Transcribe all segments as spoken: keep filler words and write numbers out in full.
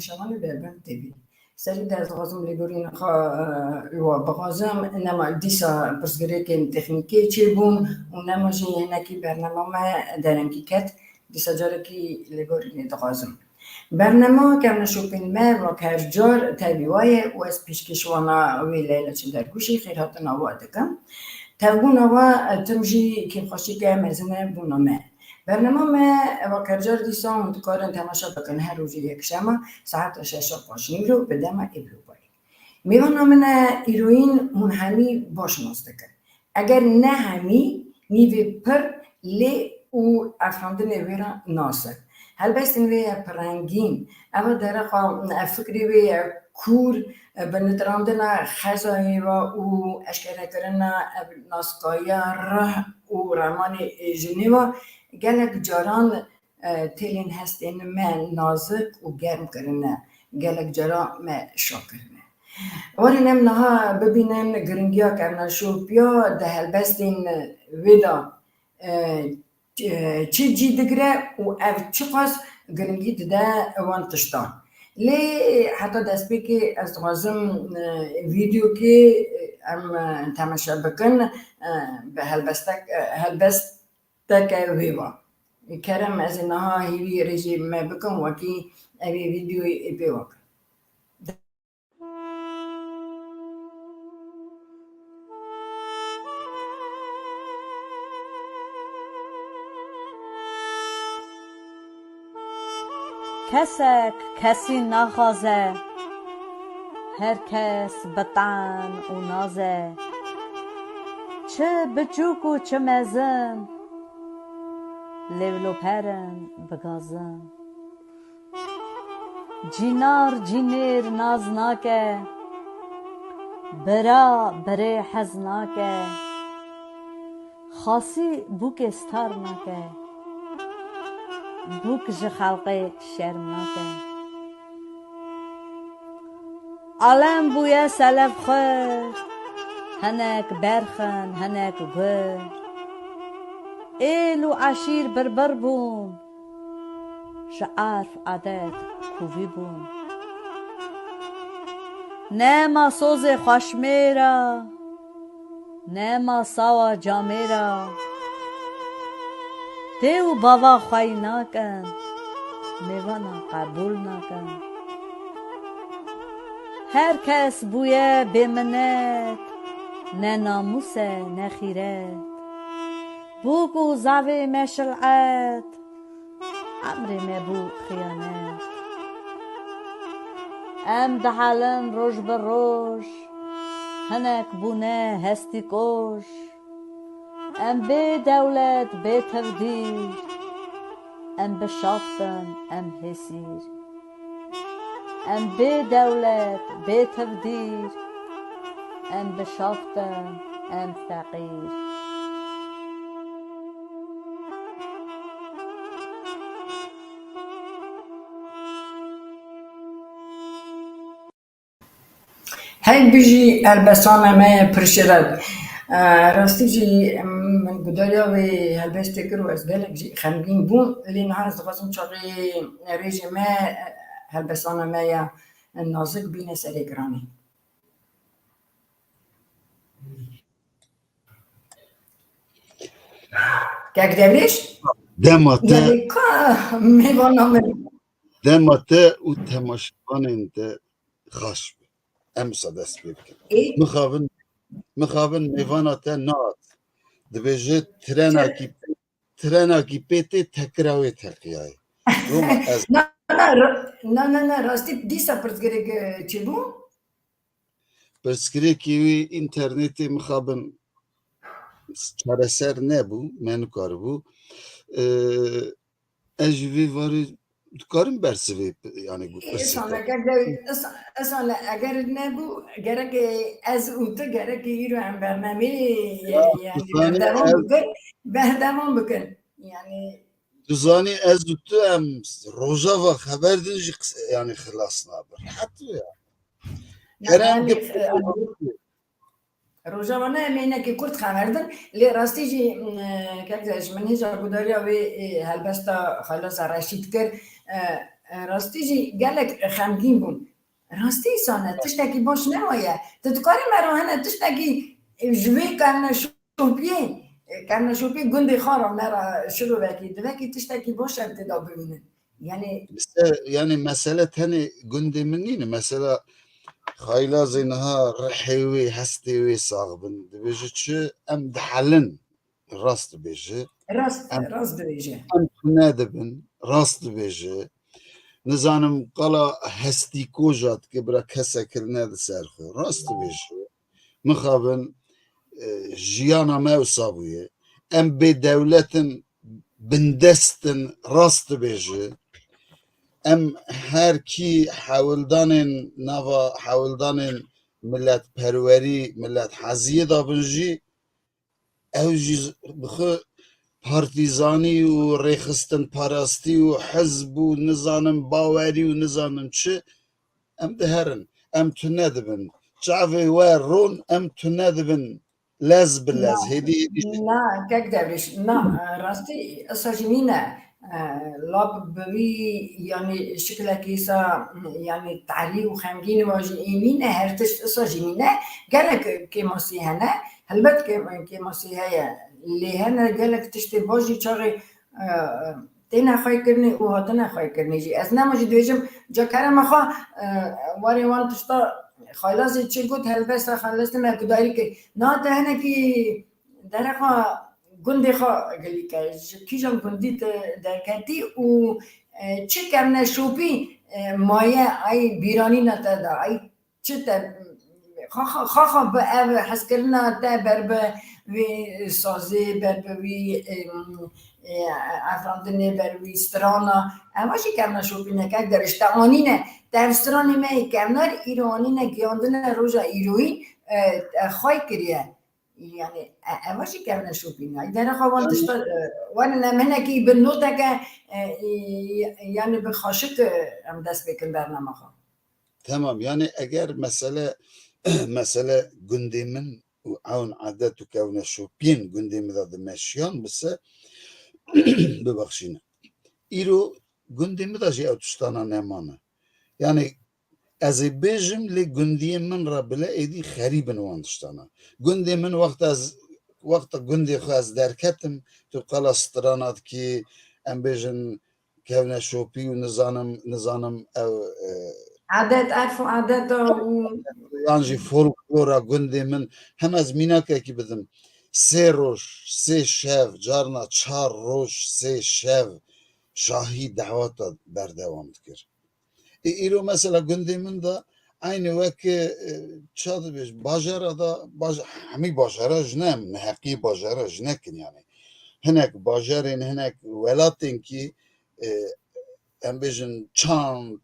Şevanê Berber T V. Serî de ez dixwazim lêborîna xwe, e, wa bixwazim. Nema dîsa pirsgirêkên teknîkê çêbûn û nema jî hinekî bernama me derengî ket. Dîsa carekî lêborînê dixwazim. Bernama kevneşopên me wek her car tevî wa ye û ez pêşkêşwana wê Leyla Çindergûşî xêrhatina wa dikim. Tevbûna wa tim jî kêfxweşîke mezin e bona me. Bernama me wek her car dîsa hûn dikarin temaşe bikin her rojê yekşema saeta şeşa paşnîro bi dema Êvrobayê. Mêvana min e îroyîn hûn hemî baş nas dikin. Eger ne hemî, nîvê pir lê û efandinê wê re nas in. Helbestên wê ye pirrengîn. Eva dereqa, ev fikrê wê ye kûr, bi nitirandina xezayê ve û eşkerekirina ev naskayiya rih û remanê jinê ve gelek caran, e, têlên hestên me nazik û germ kirine. Gelek cara me şa kirine. Warî em niha bibînin giringiya kevneşopiya di helbestên wê de, e, çi, çi cî digire û ev çiqas giringî dide wan tiştan. Lê heta destpêkê ez dixwazim, e, vîdeokê, e, em, e, temaşe bikin, e, bi helbestek, e, helbesteke wê va. Kerem ez ê niha hîvî rêjê me bikim wekî evê vîdeoyê ê pê wakin. Kesek kesî naxwaze, her kes bi tan û naz e. Çi biçûk û çi mezin, lêvloper in bi gazin. Cînar cînêr naz nake, bira birê hez nake, xasî bûkê star nake, bûk ji xelqê şerm nake. Alem bûye selef xweş, hinek berxin, hinek gur. Êl û eşîr birbir bûn, ji erf adet kûvî bûn. Nema sozê xweşmêra, nema sawa camêra. Dê û bava xwey nakin, mêvana qebûl nakin. Her kes bûye bêminet, ne namûs e, ne xîret. Bûk û zavê me şil'et, emrê me bû xiyanet. Em dihelin roj bi roj, hinek bûne hestî koş. Em bê dewlet, bê tevdîr, em bi şaft in, em hêsîr. Em bê dewlet, bê tevdîr, em bi şaft in, em feqîr. Hey bijî helbestana me pir şiret. E, rastî jî, em, min gudariya wê helbestê kir û ez gelek jî xemgîn bûm. Lê niha ez dixwazim çaxê rêjê me, e, helbestana me ya nazik bîne serê giranê. Kek Devrêş? Dema te Gelê ka mêvana min. Dema te û temaşevanên te xaş be. Em wisa dest pê bikin. Ê? Mixabin, mixabin mêvana te nehat. Dibêje trenakî, trenakî pê tê tekira wê teqiyayê. Roma ez Na, na, ra-, na, na, na, rastî dîsa pirsgirêk, e, çêbû? Pirsgirêkê wî înternetê mixabin çareser nebû, me nikaribû. Ee, ez ji vê varê dikarim bersivê, yani, pirsê te. Îsana, eger, îsa-, îsana, eger nebû, gerek ez û tu, gerek îro em bernameyê, Ya, yani, tu zanî berdewam ez bikin, berdewam bikin. Yani, Tu zanî ez û tu em rojava xeber din jî qis-, yani xilas nabin. Rehet bû ya. Na, Kerem yani, gip-, e, rojava ne em ê hinekî kurt xeber din. Lê rastî jî, e, kek Zerş, min hêja gudariya wê, e, helbesta Xelasa Reşîd kir. E, E, rastî jî gelek xemgîn bûn. Rastî îsane, tiştekî baş nemaye. Tu dikarî me re hene tiştekî, e, ji vê kevneşopiyê, e, kevneşopiyê gundê xwe re me re şirovekî, divekî tiştekî baş em tê de bibînin. Yani Bi ser, yani mesele tenê gundê min nîne. Mesela xaylazê niha rihê wê, hestê wê sax bin. Dibêje çi? Em dihelin. Rast dibêje. Rast, Em, rast dibêje. Em tune dibin. Rast dibêje. Nizanim qala hestî koja dike bira kesek hil nedi ser xwe. Rast dibêje. Mixabin, e, jiyana me wisa bûye. Em bê dewlet in, bindest in, rast dibêje. Em her kî hewldanên nava hewldanên miletperwerî, miletheziyê de bin jî, ew jî z-, bi xwe partîzanî û rêxistinparastî û hizb û nizanim bawerî û nizanim çi, em diherin. Em tune dibin. Çavê we ron, em tune dibin. Lez bi lez, Na, hêdî hêdî jî. Na, kek Derviş, na, e, rastî, isa jî nîne. E, lap bi wî, yanî şikilekî isa, yanî tarî û xemgîn wa jî ê nîne, her tişt isa jî nîne. Gelek kêmasî hene, helbet kê-, kêmasî heye. Lê hene gelek tiştê baş jî çaxê, e, têne xweykirinê û hatine xweykirinê jî. Ez nema jî dibêjim, ca kerema xwe, e, warê wan tişta xaylazê çi got, helbesta xaylazê me gudarî kir. Na te hinekî derexa gundê xwe gilî ke. Ji kîjan gundî tu derketî û, e, çi kevneşopî, e, maye ay bîranîna te de, ay çi te, xaxa, xaxa bi ev hezkirina te ber bi vî sazê, ber bi vî, em, e, efrandinê, ber wî strana, eva jî kevneşopîneke gerişte anîne. Te ev stranê me yê kevnar îro anîne, giyandine roja îroyî, e, e, xwey kiriye. Yani, e, eva jî kevneşopîne. Derexa wan Yani tişta, e, wan em hinekî bi noteke, e, e, yani bi xaşik, e, em dest pê kin bernama xwe. Tamam, yani eger mesele, mesele gundê min û ewn adet û kevneşopiyên gundê min de dimeşiyan bise, bibexşîne. Îro gundê min de jî ew tiştana nemane. Yani ez ê bêjim lê gundiyê min re bile êdî xerîb in wan tiştana. Gundê min wexta ez, wexta gundê xwe ez derketim, tu qala strana dikî, em bêjin kevneşopî û nizanim, nizanim ew, e, Adet, erf û adeta û yan jî folklora gundê min, hem ez mînakekî bidim. Sê roj, sê şev, carna çar roj, sê şev şahî daweta berdewam dikir. Ê, îro mesela gundê min de eynî wek, e, ça dibêj, bajara da, baj-, hemî bajara ji ne, em neheqî bajara ji nekin yani. Hinek bajarên, hinek welatên kî, e, em bêjin çand,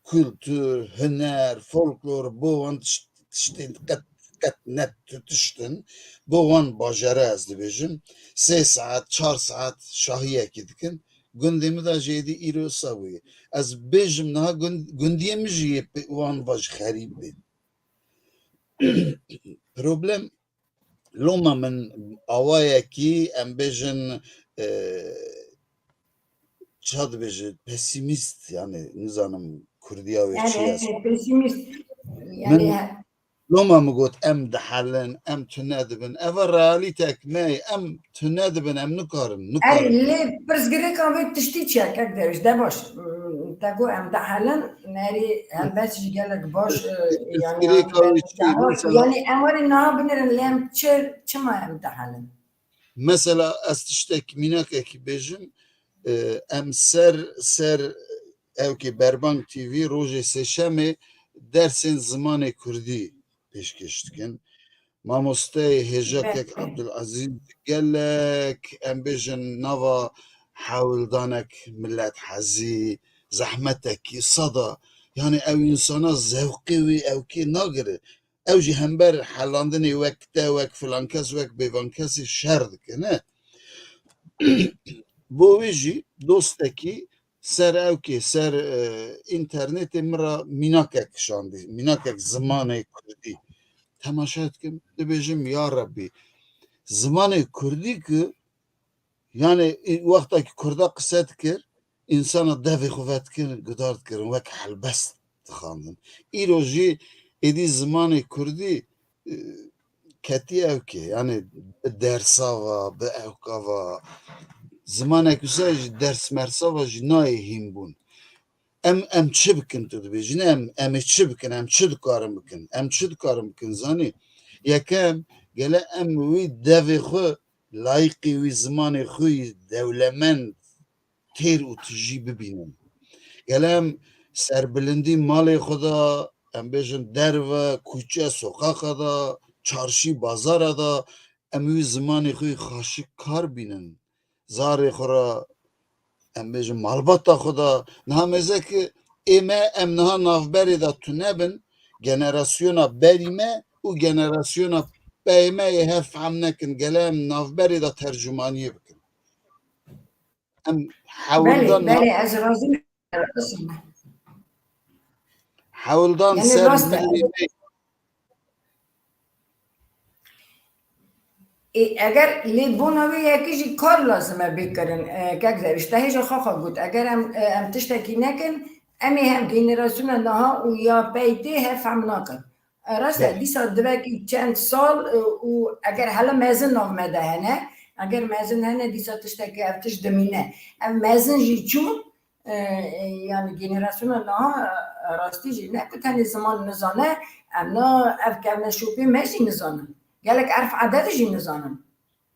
kultur, huner, folklor, bo wan tiş-, tiştên qet, qet ne tu tiştin. Bo wan bajara ez dibêjim, sê saet, çar saet şahiyekî dikin. Gundê min de jêdî îro wisa bûye. Ez bêjim niha gund-, gundiyê min jî yê pê-, wan va jî xerîb bên. Problem loma min awayekî, em bêjin, e, ça dibêje, pesîmîst, yani nizanim kurdiya wê çi ye. Evet, pesîmîst. Yani Min he- Loma min got, em dihelin, em tune dibin. Eva realîtek me ye, em tune dibin, em nikarin, Ey, nikarin. Lê pirsgirêka vê tiştî çi ye, kek Derviş? De baş, mm, te got em dihelin, nerî helbet jî gelek baş, e, yani, Pirsgirêka wê çi ye? Mesela yani em warê niha binirin, lê em çi, çima em dihelin? Mesela ez tiştek mînakekî bêjim, e, em ser, ser ewkê Berbang T V rojê sêşemê dersên zimanê kurdî pêşkêş dikin. Mamosteyê hêja kek Abdulazîz gelek, em bêjin, nava hewldanek, milethezî, zehmetekî, sada, yani ew însana zewqê wî ewkê nagire. Ew jî hember helandinê wek te, wek filan kes, wek bêvan kesê şer dike, ne? Bo wê jî dostekî ser ewkê, ser, e, înternetê min re mînakek şandî, mînakek zimanê kurdî. Temaşe dikim, dibêjim, ya Rebbî, zimanê kurdî ki, yani, wexta ki kurda qise dikir, însana devê xwe vedikirin, guhdar dikirin, wek helbest dixwandin. Îro jî êdî zimanê kurdî, e, ketiye ewkê. Yani bi dersa ve, bi ewka ve, zimanek wisa jî ders mersa ve jî nayê hînbûn. Em, em çi bikin tu dibêjî? Ne em, em ê çi bikin? Em çi dikarin bikin? Em çi dikarin bikin? Zanî, yekem, gele em wî devê xwe, layîqî wî zimanê xwe yî dewlemend, têr û tijî bibînin. Gele em serbilindî malê xwe de, em bêjin derve, kûçe, soqaqa de, çarşî, bazara de, em wî zimanê xwe yî xaşik kar bînin. Zarê xwe re, em bêjin malbata xwe de. Niha mêze ki ê me, em niha navberê de tune bin, generasyona berî me û generasyona peyê me yê hev fehm nekin, gele em navberê de tercûmaniyê bikin. Em hewldan Belê, belê, ez razî me. Hewldan Yani ser rast e. milî me. Ê, eger lê bona wê yekê jî kar lazim e bê kirin, e, kek Zerîş, te hêja xwe xwe got. Eger em, e, em tiştekî nekin, em ê hem generasyona niha û ya pey tê hev fehm nakin. E, rast e, Belê. dîsa divekî çend sal, e, û eger hele mezin nav me de hene, eger mezin hene, dîsa tiştekî ev tişt dimîne. Ev mezin jî çûn, e, e, yani generasyona niha, e, rastî jî ne ku tenê ziman nizane, em na ev kevneşopê me jî nizanin. Gelek erf edet jî nizanin.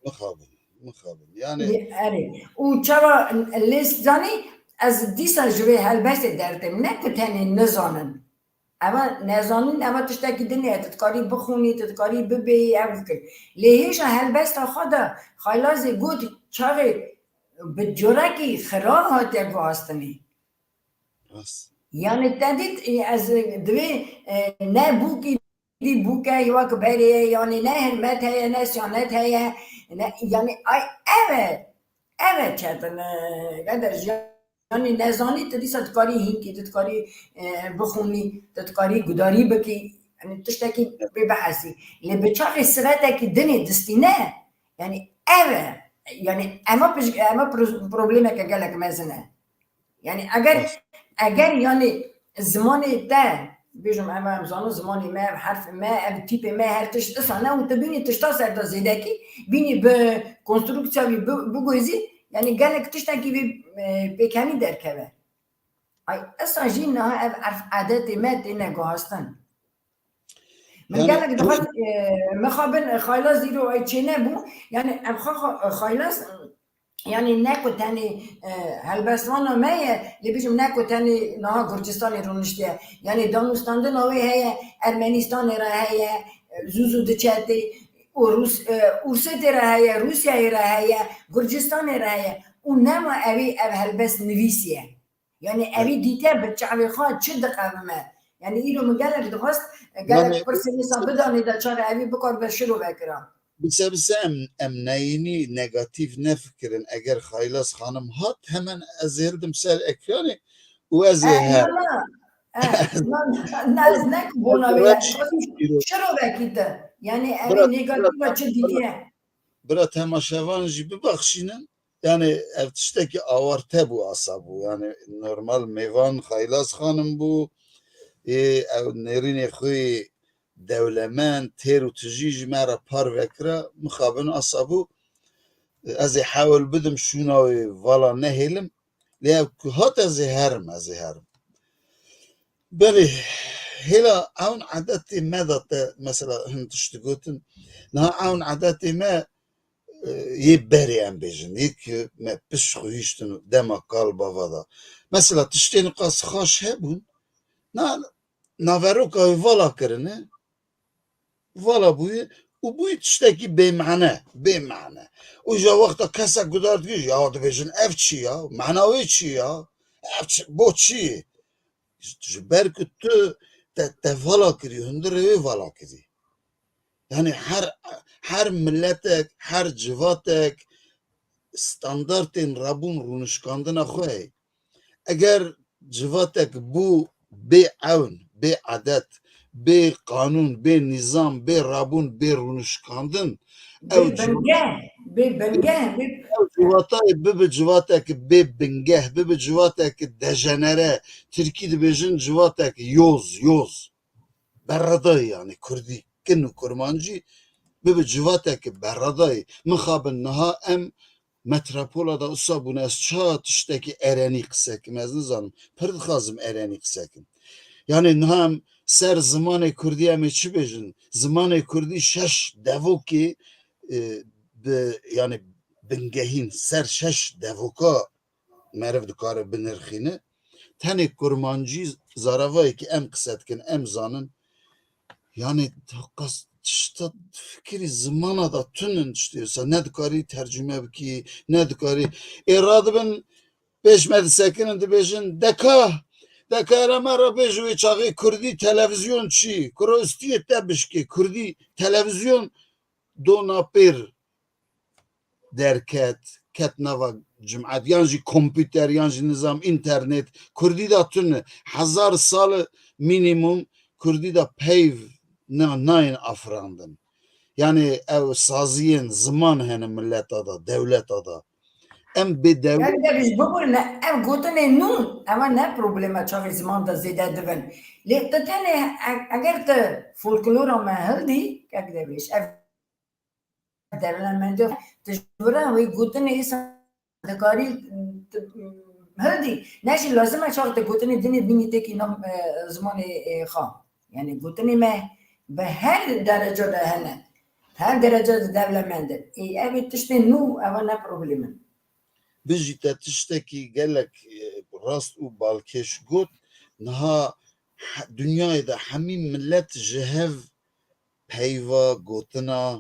Mixabin, mixabin. Yani Ye-, erê. Û çawa lê zanî, ez dîsa ji vê helbestê derdim, ne ku tenê nizanin. Eva nezanîn, eva tiştekî din e, tu dikarî bixwînî, tu dikarî bibêyî, ev dikir. Lê hêja helbesta xwe de Xaylazê got, çaxê bi corekî xirab hatiye guhastinê. Rast. Yani te dît, e, ez divê, e, ne bûkî dî bûke, ya ki berê ye, yani ne hurmet heye, ne siyanet heye, ne, yani ay ev e, ev e çetin, e, qeder jiyan. Yani nezanî, tu dîsa dikarî hînkî, tu dikarî, e, bixwînî, tu dikarî gudarî bikî, yani tiştekî pê bihesî. Lê bi çaxê siretekî dinê distîne, yani ev e. Yani ema pij-, ema pro-, problemeke gelek mezin e. Yani eger, Evet. eger yani zimanê te, bêjim, ema em zanin zimanê me, ev herf me, ev tîpê me, her tişt disa ne û tu bînî tişta ser de zêdekî, bînî bi konstruksiya wî bi-, bigozî, yani gelek tiştekî vê, e, pêkenî derkeve. Ay, esa jî niha ev erf edetê me têne guhastin. Min Yani gelek dixwest, e, mixabin, e, Xaylaz îro ay çênebû. Yani ev xwe xwe, e, Xaylaz, e, yani ne ku tenê, e, helbestvana me ye, lê bêjim ne ku tenê niha Gurcistanê rûniştiye. Yani danûstandina wê heye, Ermenistanê re heye, e, zû zû diçe tê, û Rûs-, e, Ûrsêtê re heye, Rûsyayê re heye, Gurcistanê re heye. Û nema evî ev helbest nivîsiye. Yani Evet. evî dîte bi çavê xwe çi diqevime. Yani îro min gelek dixwest, gelek Yani pirsê wisa bidanê de çare evî bikar ve şirove kira. Bise bise em, em neyînî negatîf nefikirin. Eger Xaylaz xanim hat, hemen ez ê hildim ser ekranê û ez ê Eh, her. na, na. Eh, na, na, na, ez ne ku bona wê Bira ye. Şirovekî te. Yani evî Bira, negatîfa bira, çi dîtiye? Bira temaşevan jî bibaxşînin. Yani ev tiştekî awarte bû, asa bû. Yani normal mêvan Xaylaz xanim bû. Ê, ew nêrînê xwe yê dewlemend, têr û tijî ji me re parve kira, mixabin asa bû. Ez ê hewl bidim şûna wê vala nehêlim. Lê ew ku hat ez ê herim, ez ê herim. Belê, hêla ewn edetê me de te, mesela, hin tişt digotin. Niha ewn edetê me, e, yê berê em bêjin, yê ki me pişt xwe hiştin dema kal bava da. Mesela, tiştên qas xaş hebûn, na, naveroka wê vala kirine, vala bûye û bûye tiştekî bêmane, bêmane. Û ja wexta kesek guhdar dikir, ya dibêjin, ev çi ya? Mana wê çi ya? Ev çi, bo çi? Ji ber ku tu te, te vala kirî, hundirê wê vala kirî. Yani her, her miletek, her civatek standartên rabûn rûnişkandina xwe heye. Eger civatek bû bê ewn, bê edet, bê qanûn, bê nîzam, bê rabûn, bê rûnişkandin, Bê bingeh, bê bingeh, bê... Ew civatayê bibe civatek bê bingeh, bibe civatek dejenere, tirkî dibêjin civatek yoz, yoz. Berredayî, yani kurdî, kin û kurmancî bibe civatek berredayî. Mixabin niha em metropola da usa bûne, ez ça tiştekî erenî qise kim, ez nizanim. Pir dixwazim erenî qise kim. Yani niha em ser zimanê kurdî em ê çi bêjin? Zimanê kurdî şeş devokê, e, bi, yani bingehîn ser şeş devoka meriv dikare binirxîne. Tenê kurmancî zaravayê ki em qise dikin, em zanin. Yani qas tişta fikirî zimana da tunin tiştê wisa. Ne dikarî tercüme bikî, ne dikarî. Ê radibin pêş me disekinin dibêjin, deka, deka, era me re bêje wê çaxê kurdî televîzyon çi? Kuro istiyê te bişkê, kurdî televîzyon dona pêr derket, ket nava cimat, yan jî kompûter, yan jî nizam, înternet, kurdî da tune. Hezar sal minimum kurdî da peyv na-, nayên afirandin. Yani ew saziyên ziman hene mileta da, dewleta da. Em bê dewlet... Ev de biz biborine, ev gotinê nû, ewa ne probleme çaxê ziman de zêde dibin. Lê tu tenê e-, eger tu folklora me hildî, kek Derwêş, ev dewlemendiya, tu ji vir re wê gotinê îsa dikarî, tu, hildî. Ne jî lazim e çax tu gotinê dinê bînî têkî nav, e, zimanê, e, xwe. Yani gotinê me bi her derece de hene. Her derece de dewlemend in. Ê, ev ê tiştê nû, ev ne problem in. Bijî, te tiştekî gelek, e, rast û balkêş got. Niha he-, dinyayê de hemî milet ji hev peyva, gotina,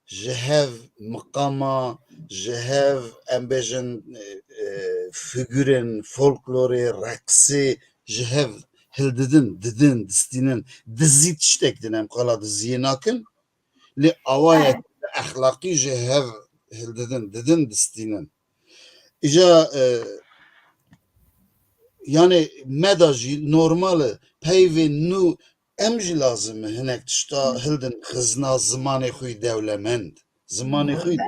ji hev miqama, ji hev, em bêjin, e, e, figurên folklorê, reqsê ji hev hildidin, didin, distînin. Dizî tiştek din, em qala diziyê nakin. Lê awayek exlaqî ji hev hildidin, didin, distînin. Îja, e, yani me da jî normal e, peyvên nû em jî lazim e hinek tişta hildin xizna zimanê xwe yî dewlemend. Zimanê xwe yî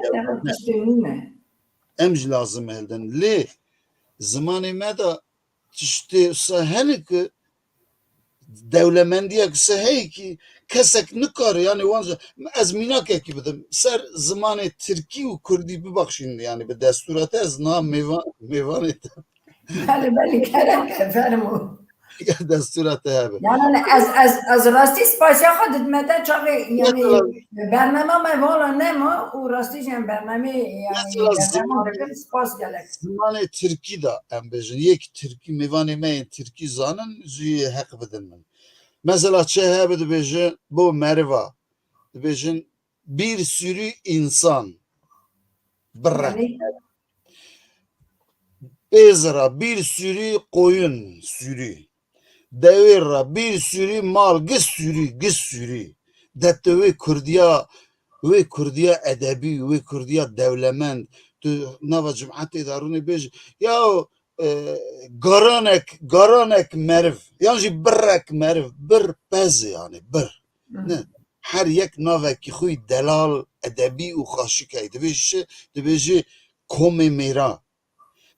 dewlemend. Em jî lazim e hildin. Lê zimanê me da tiştê wisa hene ku dewlemendiyek wisa heye ki kesek nikare, yani wan ji, ez mînakekî bidim, ser zimanê tirkî û kurdî, bibaxşîn, yani bi destûra te ez niha mêvan, mêvanê te. Belê, belê, kerem ke, fermo. Ya destûra te hebe. Yani ez, ez, ez rastî spasiya xwe didime te çaxê, yani bernama me vala nema û rastî jî em bernamê, yani bernama dikin, spas gelek. Zimanê tirkî de em bêjin, yek tirkî, mêvanê me yên tirkî zanin, jî heq bidin min. Mesela çi hebe dibêje bo meriva, dibêjin bir sürü insan. Birre. Yani? Pêz ra bir sürü koyun sürü. Dewê ra bir sürü mal, gi sürü, gi sürü. De tu wê kurdiya, wê kurdiya edebî, wê kurdiya dewlemend, tu nava cimatê de rûnê bêj, ya, e, garanek, garanek meriv, yan jî birrek meriv, bir pez e yani, bir. Ne? Her yek navekî xwe yî delal, edebî û xaşik heye. Dibêjî çi? Dibêjî komê mêra.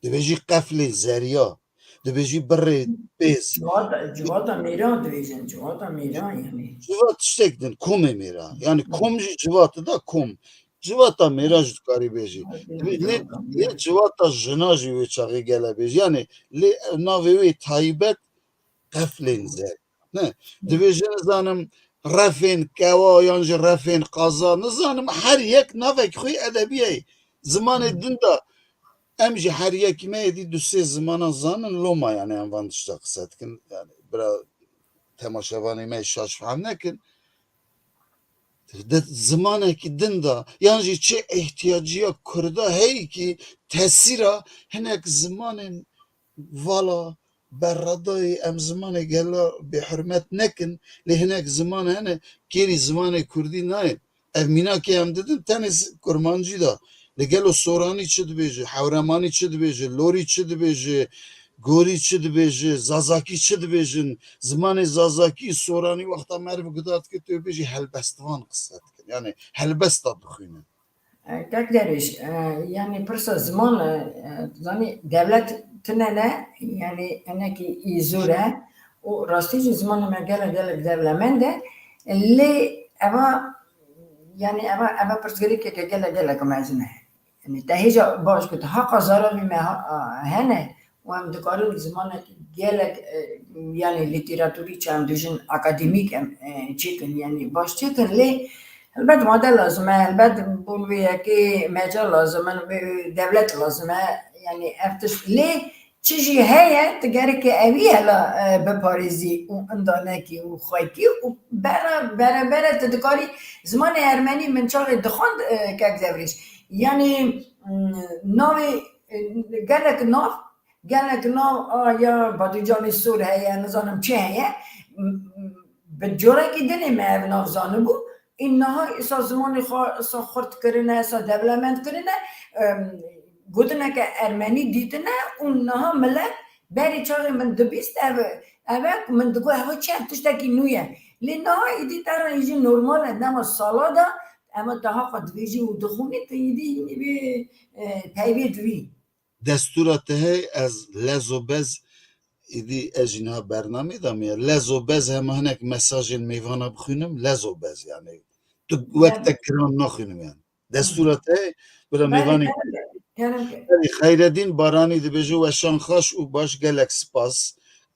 Dibêjî qeflê zeriya. Dibêjî birrê pêz. Civata, civata mêra dibêjin, civata mêra yani. Civat tiştek din, komê mêra. Yani kom jî civat da kom. Civata mêra jî dikarî bêjî. Lê, lê civata jina jî wê çaxê gele bêjî. Yani lê navê wê taybet qeflên zer. Ne? Divê ji nizanim refên kewa yan jî refên qaza, nizanim her yek navek xwe edebî ye. Zimanê din de em jî her yekî me êdî du sê zimanan zanin, loma yani em van tişta qise dikin. Yani bira temaşevanê me şaş fehm nekin. De zimanekî din de yan jî çi ihtiyacîya kurda heye ki tesîra hinek zimanên vala berradayî, em zimanê gela bêhurmet nekin, lê hinek ziman hene kêrî zimanê kurdî nayên. Ev mînakê em didin tenê s-, kurmancî de. Lê gelo soranî çi dibêje, hewremanî çi dibêje, lorî çi dibêje, Gorî çi dibêje, Zazakî çi dibêjin, zimanê Zazakî, Soranî wexta meriv guda dike, tu bêjî helbestvan qise dikin. Yani helbesta dixwînin. E, Kek Derwêş, e, yani pirsa ziman, e, e, zanî dewlet tune ne, yani enekî î zor e û rastî jî zimanê me gelek, gelek dewlemend e. Lê eva, yani eva, eva pirsgirêkeke gelek, gelek mezin e. Yani te hêja baş got, haqa zaravî me ha-, a, hene û em dikarin zimanek gelek, e, yani lîteraturî çi em dijin akademîk em, e, çêkin, yani baş çêkin, lê helbet made lazim e, helbet bûn vê yekê mecal lazim e, vê dewlet lazim e, yani ev tişt, lê çi jî heye, tu gereke evî hela, e, biparêzî û inda nekî û xwekî û bera-, berebere tu dikarî zimanê ermenî min çaxê dixwend, e, Kek Devrêş. Yani, mm, navê, e, gelek nav, gelek nav a ya Badûcanê Sor heye, nizanim çi heye. M-, m-, bi corekî dinê me ev nav zanibû. Ê niha îsa zimanê xwe îsa xurt kirine, îsa dewlemend kirine, em, gotineke ermenî dîtine û niha milet berî çaxê min dibîst ev, ev e ku min digot ev çi ye, tiştekî nû ye. Lê niha îdî te re jî normal e, dema sala de ema te haqa dibêjî û dixwînî, tu îdî hînî vê, e, peyvê divî. Destûra te heye, ez lezo bez, îdî ez jî niha bernameyê de me ye. Lezo bez hema hinek mesajên mêvana bixwînim, lezo bez yani. Tu wek Lezo. te kiran naxwînim yani. Destûra te heye, bira Belê, mêvanê. Kerem ke, kerem ke. Belê, Xeyredîn Baranî dibêje, weşan xaş û baş, gelek spas.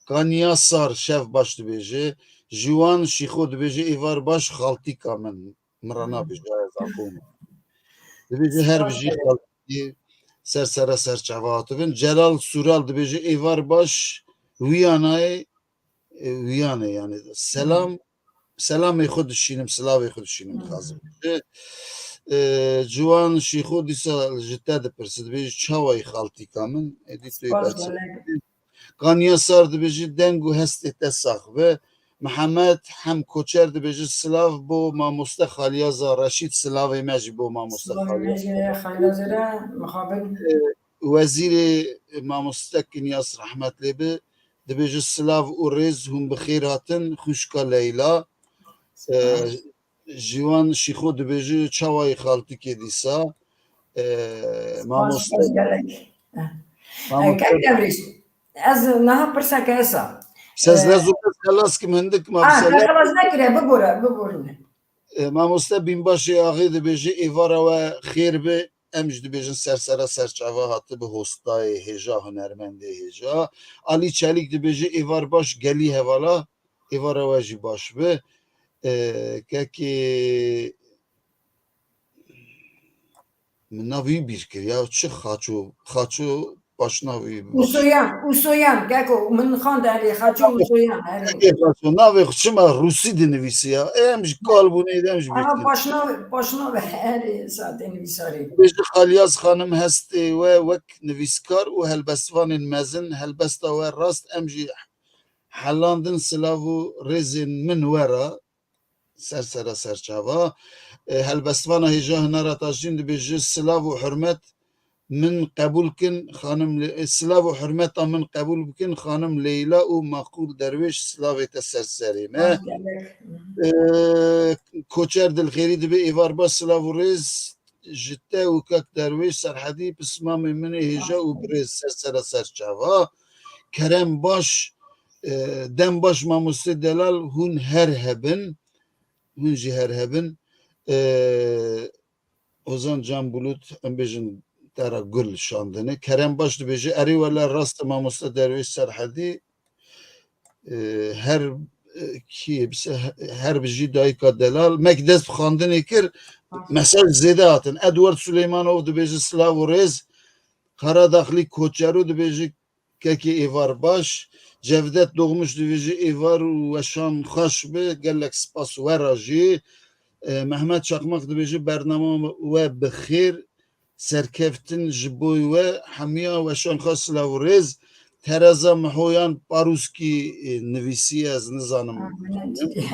Kaniya Sar şev baş dibêje. Jiwan Şîxo dibêje, êvar baş xaltîka min. Min re nabêje, ez axûm. Dibêje her Spas bijî gelek. Xaltî, ser sera ser çava hatibin. Celal Sural dibêje, êvar baş, Wiyanayê, e, Wiyanê yani. Selam, selamê xwe dişînim, silavê xwe dişînim dixwazim. E, Ciwan Şîxo dîsa ji te dipirse, dibêje, çawayî xaltîka min? Êdî tu yê Spas berse. Gelek. Kaniya Sar dibêje, deng û hestê te sax be. Mihemed Hem Koçer dibêje, silav bo mamoste Xalyaza Reşîd, silavê me jî bo mamoste Silavê me Xalyaza. Jî Xalyaza re mixabin. E, Wezîrê mamoste Kinyas rehmet lê bi, dibêje, silav û rêz, hûn bi xêr hatin, xwişka Leyla. E, Spas. Jiwan Şîxo dibêje, çawayî xaltikê dîsa? E, Spas, mamoste. Spas gelek. Mamoste. E, Kek Devrêş, ez niha pirseke hesa. Sez E, lez û bes xelas kim hindik ma ha, bi te sele. Xelas nekiriye, bibore, biborîne. E, mamoste Bînbaşê Axê dibêje, êvara we xêr be, em jî dibêjin ser sera ser çava hatibi hostayê hêja, hunermendê hêja. Alî Çelîk dibêje, êvar baş gelî hevala, êvara we jî baş be. E, kekê Min navî bîr kir ya, çi Xaço, Xaço paşnavî. Usoyan, Usoyan, keko, min xand erê, Xaço Usoyan, erê. Kekê Xaço, navê xwe çima Rûsî dinivîsî ya? Ê, em ji kal bûne, ê, em ji bîr Ama kir. Paşnav, paşnav erê, zaten nivîsarê. Dibêje Xalyaz Xanim hestê we wek nivîskar û helbestvanên mezin, helbesta we rast, em jî helandin silav û rêzên min we re. Ser sera ser çava. E, helbestvana hêja Hinara Tajîn dibêje, silav û hurmet min qebûl kin, xanim Le-, e, silav û hurmeta min qebûl bikin, xanim Leyla û Maqûl Derwêş, silavê te ser serê me. Baş gelek. E, Koçer Dilxêrî dibê, êvar baş, silav û rêz ji te û kak Derwêş Serhedî, pismamê min ê hêja û birêz, ser sera ser çava. Kerem baş, e, dem baş mamoste Delal, hûn her hebin, hûn jî her hebin. E, Ozan Can Bulut, em bêjin te re gul şandine. Kerem baş dibêje, erê wele rast e mamoste Derwêş Serhedî, e, her, e, kî, bi se-, her bijî dayika Delal. Me ki dest bi xandinê kir, mesaj zêde hatin. Edward Suleymanov dibêje, silav û rêz. Karadaxlî Koçero dibêje, kekê êvar baş. Cevdet Doğmuş dibêje, êvar û weşan xweş bi. Gelek spas we re jî. E, Mehmet Çakmak dibêje, bernama we bi xêr. Serkeftin ji bo we hemiya weşan xwe, silav û rêz. Tereza Mihoyan Paruskî, e, nivîsiye, ez nizanim. Ha, minetî.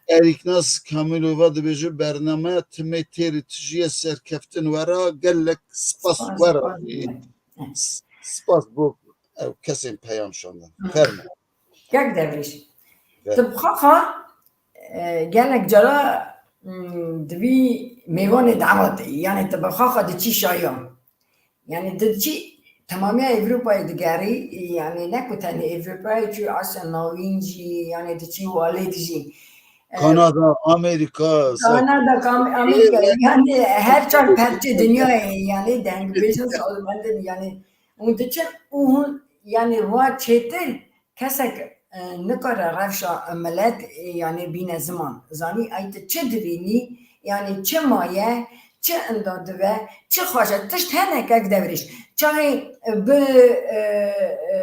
Erîknas Kamîlova dibêje, bername timê têrî tijî ye, serkeftin we re, gelek spas we re. Spas, spas. S-, spas bo ew kesên peyam şandin. Fermo. Kek Devrîş. Ver. Tu bi xwe xwe, e, gelek cara, mm, divî mêvanê dawetê, yani tu bi xwe xwe diçî şayan. Yani tu diçî temamiya Ewropayê digerî, yani ne ku tenê Ewropayê, çû Asya Navîn jî, yani diçî walê dijî. E, Kanada, Amerîka, se- Kanada, Kam-, Amerîka, yani her çar perçê dinyayê, yani dengbêjin sazbendin, yani hûn diçin û hûn, yani wa çêtir kesek, e, nikare rewşa milet, e, yani bîne ziman. Zanî, ay tu çi divînî, yani çi maye, çi inda dibe, çi xweş e, tişt hene kek Devrîş. Çaxê, e, bi, e, e,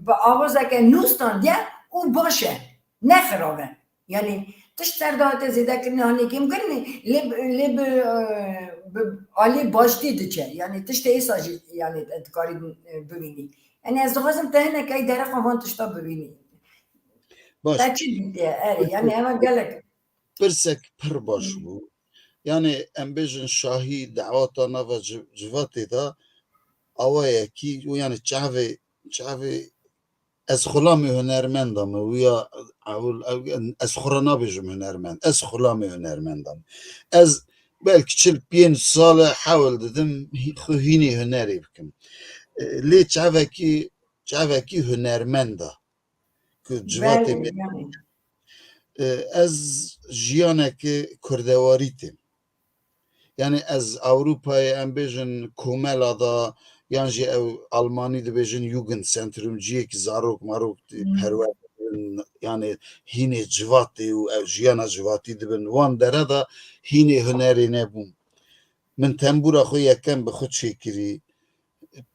bi awazeke nû standiye û baş e, ne xirav e. Yani tişt ser dahate zêdekirinê hanê kêmkirinê, lê, lê bi, e, bi alî baştî diçe. Yani tiştê êsa jî, yani dikarî, e, bibînî. Yani ez dixwazim te hinekî dereqa van tişta bibînî. Baş. Te çi dîtiye? Erê, yani eva gelek. Pirsek pir baş bû. Yani em bêjin şahî dawata nava ci-, civatê de awayekî û yani çavê, çavê ez xulamê hunermenda me, wîya ewil, ew, ez xwe re nabêjim hunermend, ez xulamê hunermenda me. Ez belkî çil pênc sal e hewil didim hî-, xwe hînê hunerê bikim. E, lê çavekî, çavekî hunermenda ku civatê me, e, ez jiyanekê kurdewarî têm. Yani ez Ewropayê em bêjin komela da yan jî ew Almanî dibêjin Jugendzentrum, ciyekî zarok marok perwer dibin, yani hînê civatê û ew jiyana civatî dibin. Wan dere de hînê hunerê nebûm. Min tembûra xwe yekem bi xwe çêkirî.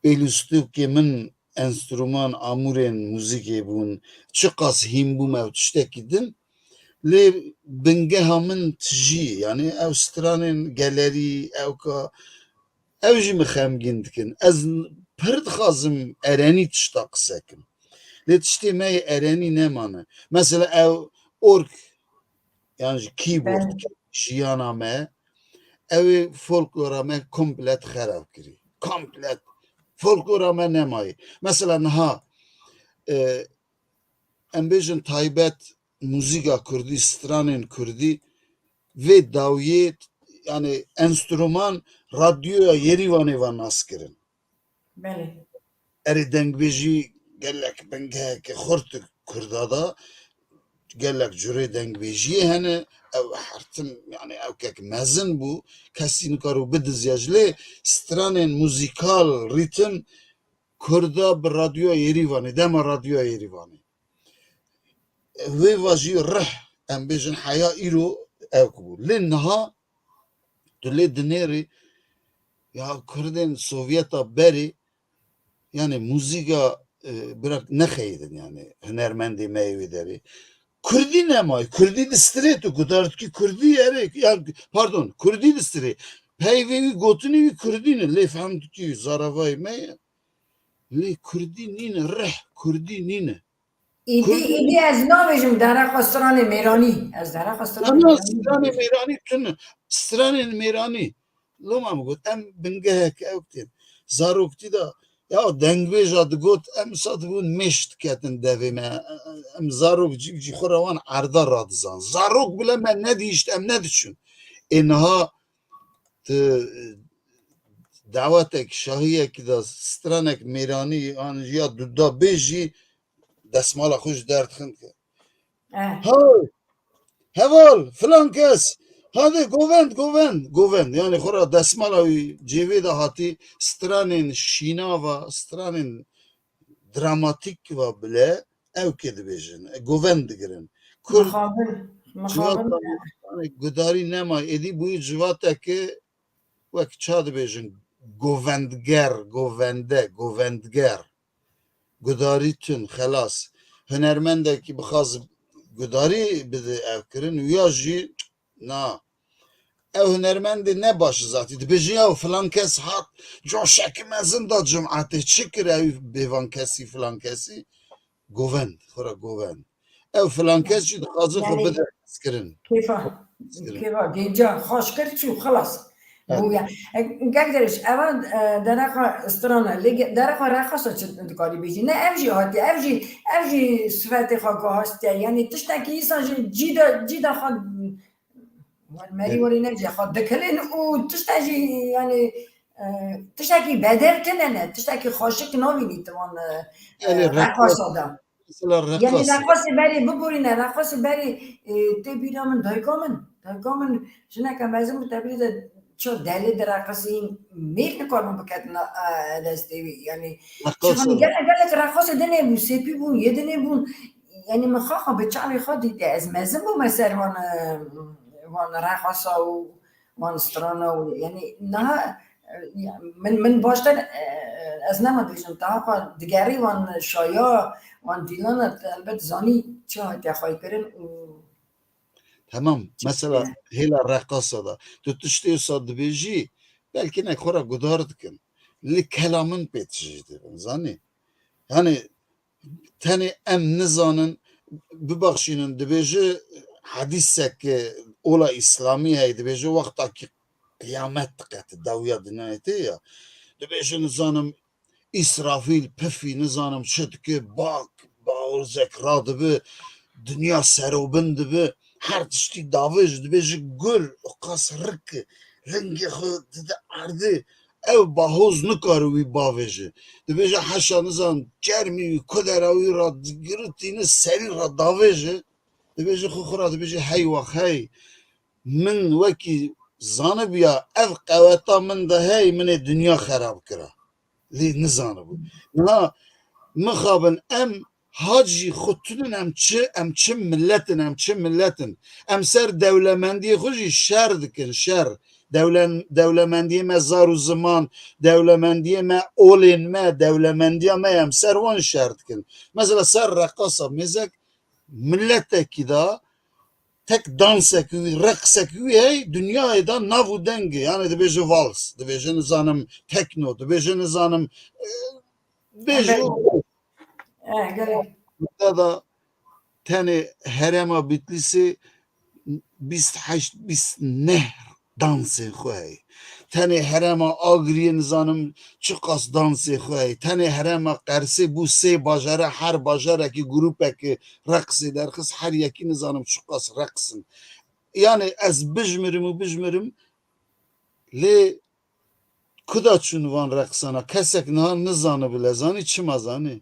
Pêlûstokê min enstrûman, amûrên muzîkê bûn. Çiqas hîn bûm ew tiştekî din. Lê bingeha min tijî, yani ew stranên gelerî, ew ka, ew jî min xemgîn dikin. Ez pir dixwazim erenî tişta qise kim. Lê tiştê me yê erenî nemane. Mesela ew org, yan jî keyboard, jiyana me, ew ê folklora me komplet xerab kirî. Komplet. Folklora me nemayî. Mesela niha, e, em bêjin taybet muzîka kurdî, stranên kurdî, vê dawiyê, yani enstrûman radyoya Yerîvanê ve nas kirin. Belê. Erê dengbêjî gelek bingeheke xurt kurda da, gelek curê dengbêjiyê hene, ew her tim, yani ew kek mezin bû, kesî nikaro bidizya ji lê stranên muzîkal, rîtim, kurda bi radyoya Yerîvanê, dema radyoya Yerîvanê. Wê va jî rih, em bêjin heya îro ew ku bû. Lê niha tu lê dinêrî, ya kurdên Sovyeta berê, yani muzîka, e, bira nexeyidin yani hunermendê me yê wê derê. Kurdî nemayê, kurdî distirê tu, guhdar dikî kurdî erê, ya pardon, kurdî distirê. Peyvê wî gotinê wî kurdî ne, lê fehm dikî zaravayê me ye. Lê kurdî nîne, rih kurdî nîne. Îdî, îdî ez nabêjim dereqa stranê mêranî. Ez dereqa stranê Ana stranê mêranî tune. Stranên mêranî. Loma min got, em bingehek ew tên. Zaroktî de, ya dengbêja digot, em sa dibûn mêş diketin devê me. Em zarok cî cî xwe re wan erda radizan. Zarok bile me nedihişt, em nediçûn. Ê niha tu dawetek şahiyekî de stranek mêranî an ya duda bêjî, desmala xwe ji derdixin ke. Hay! Heval, filan kes, hadi govend, govend, govend. Yani xwe ra desmala wî cêvê de hatî stranên şînava, stranên dramatîk va bile ew kê dibêjin. Govend digirin. Kurd Mixabin, mixabin. Yani gudarî nema. Êdî bûyî civateke wek ça dibêjin govendger, govende, govendger. Gudarî tun, xelas. Hunermendekî bixwaz gudarî bide ev kirin, ya jî na. Ew hunermendê ne baş zatî. Dibêjin ya filan kes hat, coşekî mezin da cimatê. Çi kir ew bêvan kesî, filan kesî? Govend, xwe re govend. Ew filan kes jî dixwaze xwe bide hezkirin. Kêfa, kêfa, gênca xweş kir çû, xelas. Evet. Bû ya. E, Gek Deriş, eva, e, derexa strana, lê ge-, derexa reqasa çi dikarî bêjî? Ne, ev jî hatiye, ev jî, ev jî sifetê xwe guhastiye. Yanî tiştekî îsan jî cî de, cî de xwe, wan merî Evet. werî ne jî xwe dikilin û tiştek jî, yanî, e, tiştekî bedel tune ne, tiştekî xweşik navînî ti wan, e, Yanî e, reqas- reqasa de. Mesela Yanî reqas. Reqasê berê biborîne, reqasê berê, e, tê bîra min dayika min. Dayika min jineke mezin bû, tevlî de ço delê direqisîn, mêr nikarbûn biketin, e, destê wî. Yanî Reqas çivan o. gelek, gelek reqasê dinê bûn, sêpî bûn, yê dinê bûn. Yanî min xaxa bi çavê xwe dîtiye. Ez mezin bûme ser wan, e, wan reqasa û wan strana û, yanî niha, e, ya, min, min baştir, e, ez nema dibêjim, daha xwe digerî wan şaya, wan dîlana, te elbet zanî çi hatiye xweykirin û Tamam, çi mesela hêla reqasa da. Tu tiştê wisa dibêjî, belkî ne xwe re guhdar dikin. Li kela min pê tijî dibin, zanî? Yanî tenê em nizanin, bibaxşînin, dibêje hedîsek ola îslamî heye, dibêje wexta ki qiyamet diqete, dawiya dinyayê tê ya. Dibêje nizanim Îsrafîl pifî nizanim çi dike, bak, bawozek radibe, dinya serobin dibe, her tiştî davêje, dibêje gur, qas rik e, rengê xwe dide erdê, ew bahoz nikare wî bavêje. Dibêje heşa nizan çermî wî, kudera wî ra digirî tîne serî ra davêje. Dibêje xwe xwe ra dibêje hey wax hey. Min wekî zanibiya ev qeweta min de hey min ê dinya xerab kira. Lê nizanibû. Niha mixabin em Hac jî xwe tunin em çi, em çi milet in, em çi milet in. Em ser dewlemendiyê xwe jî şer dikin, şer. Dewlen-, dewlemendiyê me zar û ziman, dewlemendiyê me olên me, dewlemendiya me em ser wan şer dikin. Mesela ser reqasa mêzek miletekî da tek dansek wî, reqsek wî hey, dinyayê da nav û deng e. Yani dibêje vals, dibêje nizanim tekno, dibêje nizanim, e, bêje Evet. û Eh, gelek. Burada da tenê herêma Bitlîsê bîst heşt bîst neh dansên xwe heye. Tenê herêma Agiriyê nizanim çiqas dansê xwe heye. Tenê herêma Qersê bû sê bajara, her bajarekî grûpekî reqsê derxist, her yekî nizanim çiqas reqs in. Yani ez bijmirim û bijmirim, lê kuda çûn van reqsana? Kesek niha nizanibile, zanî çima zanî?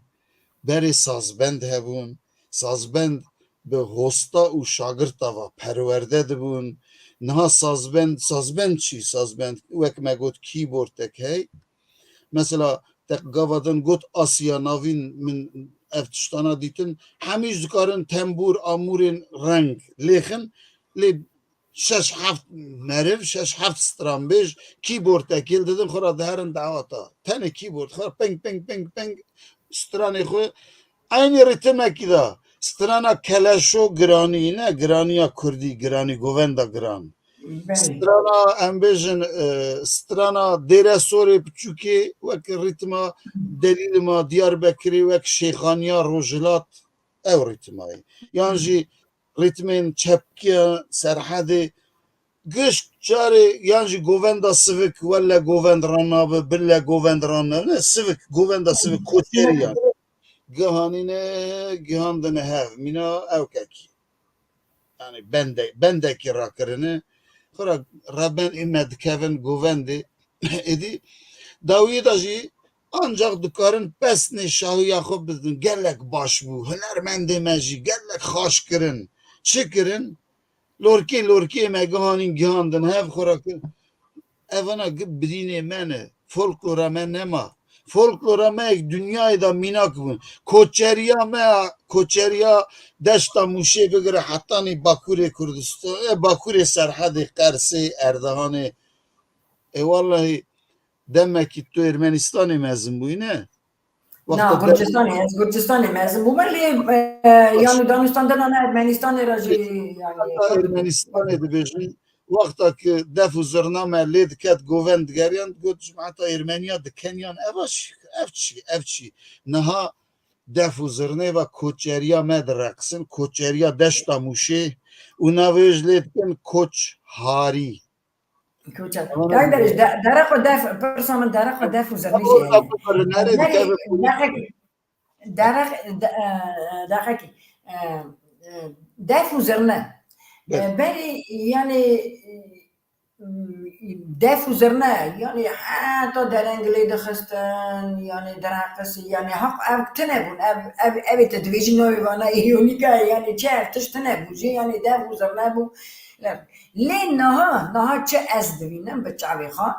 Berê sazbend hebûn, sazbend bi hosta û şagirta va perwerde dibûn. Niha sazbend, sazbend çi? Sazbend wek me got keyboardek hey. Mesela te gava din got Asya Navîn, min ev tiştana dîtin. Hemî jî dikarin tembûr, amûrên reng lêxin. Lê şeş heft meriv, şeş heft stranbêj, keyboardekê li didin xwe re diherin dawata. Tenê keyboard xwe re peng, peng, peng, peng stranê xwe eynî ritmekî de. Strana keleşo giranî ne, giraniya kurdî, giranî, govenda giran. Belê. Strana, em bêjin, e, strana Dêre Sorê Piçûkê wek ritma Delîlima Diyarbekirê, wek Şêxaniya Rojhilat, ew ritmayê. Yan Hı. jî ritmên çepkiya Serhedê, gişt carê yan jî govenda sivik, welle govend ranabe, bille govend ranabe, ne sivik, govenda sivik, koçeriyan. Gihanîne, gihandine hev, mîna ewkekî. Yani bende-, bendekî rakirine, xwe re reben ê me dikevin govendê. Êdî dawiyê de jî ancak dikarin pesnê şahiya xwe bidin. Gelek baş bû. Hunermendê me jî gelek xaş kirin. Çi kirin? Lorkê lorkê me gihanîn gihandin hev xwe re kir. Evana gi birînê me ne. Folklora me nema. Folklora me yek dinyayê de mînak bûn. Koçeriya me, koçeriya deşta Mûşê bigire hetanî Bakurê Kurdistan, e, Bakurê Serhedê, Qersê, Erdehanê. E, wallahî demekî tu Ermenistanê mezin bûyî ne? Na, Wexta Gurcistanê, ez Gurcistanê mezin bûme, lê, e, Baş. yanî danûstandina me Ermenistanê re jî, yanî, Heta Ermenistanê dibêjin, wexta ki def û zirna me lê diket govend digeriyan, got, cimata Ermeniya dikeniyan, eva çi, ev çi, ev çi? Niha def û zirnê ve koçeriya me direqsin, koçeriya deşta Mûşê û navê ji lê dikin Koç Harî. Koçer. Kak Derviş, de-, dereqo def, pirsa min dereqo def û zirnî jî heye. Berî, deqekî, dereq, de-, e, deqekî, e, e, def û zirne. E, berî, yani, e, def û zirne, yani, heta dereng lê dixistin, yani, direqisî, yani, haq ev tune bûn, ev, ev, evê te dibêjî navê vana îyonîka, yani, çi ev tişt tune bû jî, yani, def û zirne bû. Lê niha, niha çi ez dibînim bi çavê xwe?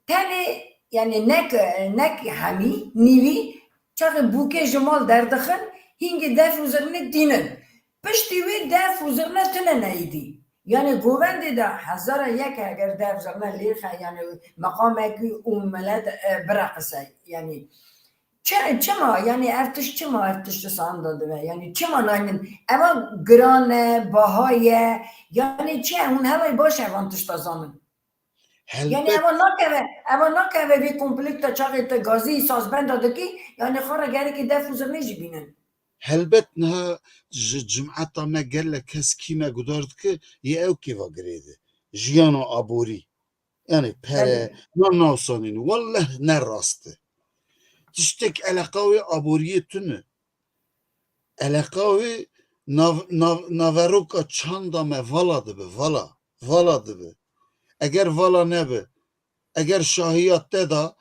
Tenê, yani nek, nek hemî, nîvî, çaxê bûkê ji mal derdixin, hîngê def û zirnê tînin. Piştî wê def û zirne tune ne êdî. Yani govendê de hezara yek eger def zirne lêxe, yani meqamekî û milet, e, bireqise. Yani çi, çima, yani ev tişt çima, ev tişt di sanda dibe? Yani çima naynin? Eva giran e, baha ye. Yani çi ye? Hûn hevay baş evan tişta zanin. Yani Helbet, eva nakeve, eva nakeve vê konflikta çaxê te gazî sazbenda dikî, yani xwe re gerekî def û zirnê jî bînin. Helbet niha ji cimeta me gelek kes kî me guhdar dike, yê ew kêva girêde. Jiyana aborî. Yani pere, Belê. na navsanîn. Welleh ne rast e. Tiştek eleqa wê aboriyê tune. Eleqa wê nav-, nav-, naveroka çanda me vala dibe, vala, vala dibe. Eger vala nebe, eger şahiya te da,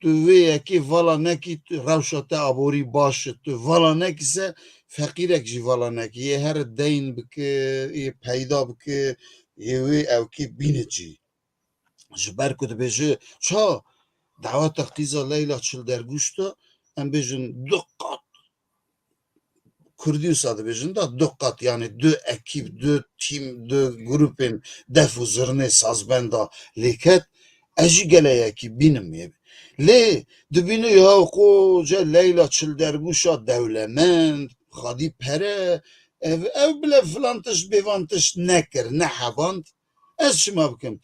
tu vê yekê vala nekî, tu rewşa te aborî baş e, tu vala nekî se, feqîrek jî vala nekî. Yê here deyn bike, yê peyda bike, yê wê ewkê bîne cî. Ji ber ku dibêje, ça daweta qîza Leyla Çildergûş de, em bêjin du qat, Kurdî wisa dibêjin da du qat, yani du ekîp, du tîm, du grûpên def û zirnê sazbenda lêket, ez jî geleyekî bînim ê. Lê dibîne ya qoce Leyla Çildergûşa dewlemend, xwedî pere, ev, ew bile filan tişt bêvan tişt nekir, neheband. Ez çima bikim?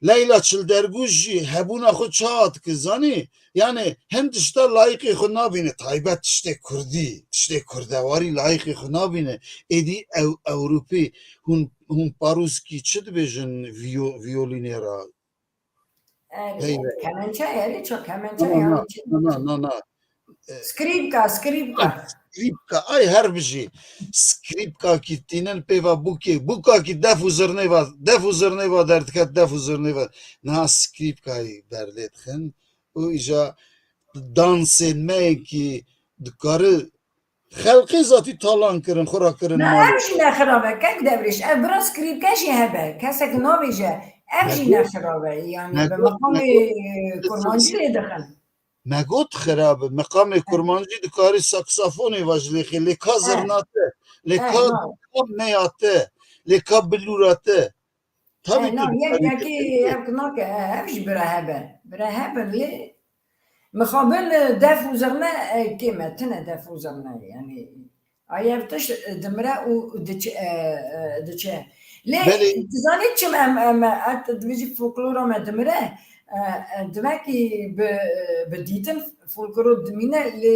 Leyla Çildergûş jî hebûna xwe çawa dike, zanî? Yani hin tişta layîqê xwe nabîne, taybet tiştê kurdî, tiştê kurdewarî layîqê xwe nabîne. Êdî ew Ewropî hûn, hûn parûskî çi dibêjin viyo-, viyolînê re? Erê, Hey be. kemençe, erê, çok kemençe, Na, yani na, çi- na, na, na, na. Skripka, skripka. Skripka, ay her bijî. Skripka kî tînin pêva bûkê, bûka kî def û zirnê va, def û zirnê va derdiket, def û zirnê va. Niha skripkayê berlê dixin û îja dansên me kî dikare xelqê zatî talan kirin, xwe ra kirin Na, malê. Ev jî ne xirab e, kek Devrîş. Ev bira skripke jî hebe. Kesek nabêje. Ev jî ne xirab e. Yani bi meqamê kurmancî lê dixin. Me got xirab e. Meqamê kurmancî dikarî saksafonê va ji lêxê, lê ka zirna te, lê ka, ka meya te, lê ka bilûra te. Tabii ki. Yek, yekî ev nake, ev jî bira hebe. Bira hebin lê mixabin def û zirne, e, kêm e, tine def û zirne. Yani Ay ev tişt, e, dimire û diçe, e, e, diçe. Lê Belê. Dizanî çim em, em, e, et dibêjî folklora me dimire, e, e, divekî bi, bi dîtin folkloro dimîne, lê,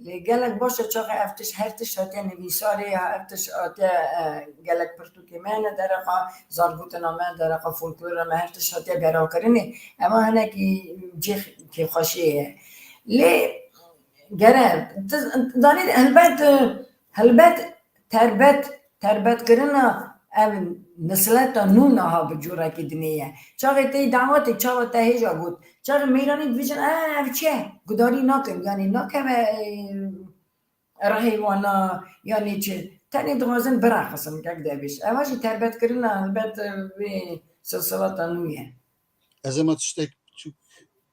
lê gelek baş e çaxê ev tişt, her tişt hatiye nivîsarê ya ev tişt hatiye, e, gelek pirtûkê me hene dereqa zargotina me, dereqa folklora me, her tişt hatiye berakirinê. Ema hinekî cih kêfxweşiyê ye. Lê Gere, tu zanî, helbet, helbet terbet, terbetkirina ev nisleta nû niha bi cûrekî dinê ye. Çaxê tê dawetê, çawa te hêja got, çaxê mêranî dibêjin, "E, ev çi ye?" Gudarî nakin, yanî nakeve, e, rihê wana, yanî çi. Tenê dixwazin bireqisin, kek Dervîş. Eva jî terbetkirina helbet, e, vê silsilata nû ye. Ez ema tiştek çûk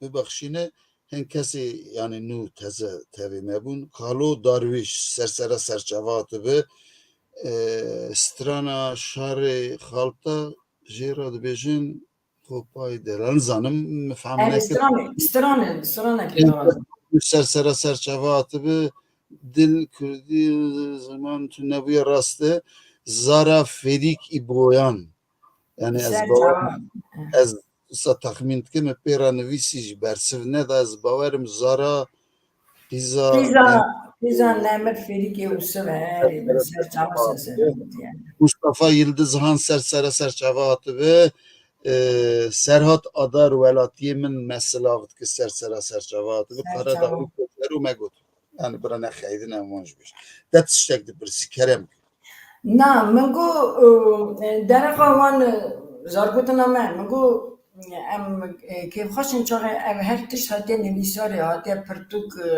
bibexşîne, hin kesê, yani nû teze tevî me bûn. Kalo Darwîş, sersera serçava hatibi, e, strana şarê xalta jê re dibêjin, xopay delal zanim, min fehm Ev nekir. Stranê, stranê, stranekî Ev dixwazim. Sersera serçava hatibi, dil, kurdî, ziman tu nebûye rast e. Zara Fêrîk Îboyan. Yani ez Ser bawer, çavan. Ez wisa texmîn dikim, min pê re nivîsî jî bersiv neda, ez bawerim Zara qîza Qîza, qîza Nemir Fêrîkê Ûsiv e, erê, min ser çava ser ser gotiye. Mustafa Yildiz Han ser sere ser çava hatibi, e, Serhat Adar welatiyê min me silav dike ser sera serçava. Tu bi Serçava. Karadağ û Koçero me got. Yani bira nexeydin em wan ji bêj. Te tiştek dipirsî kerem. Na, min got, e, derexa wan, e, zargotina me, min got, em, e, kêfxweş in çaxê ev her tişt hatiye nivîsarê, hatiye pirtûk, e,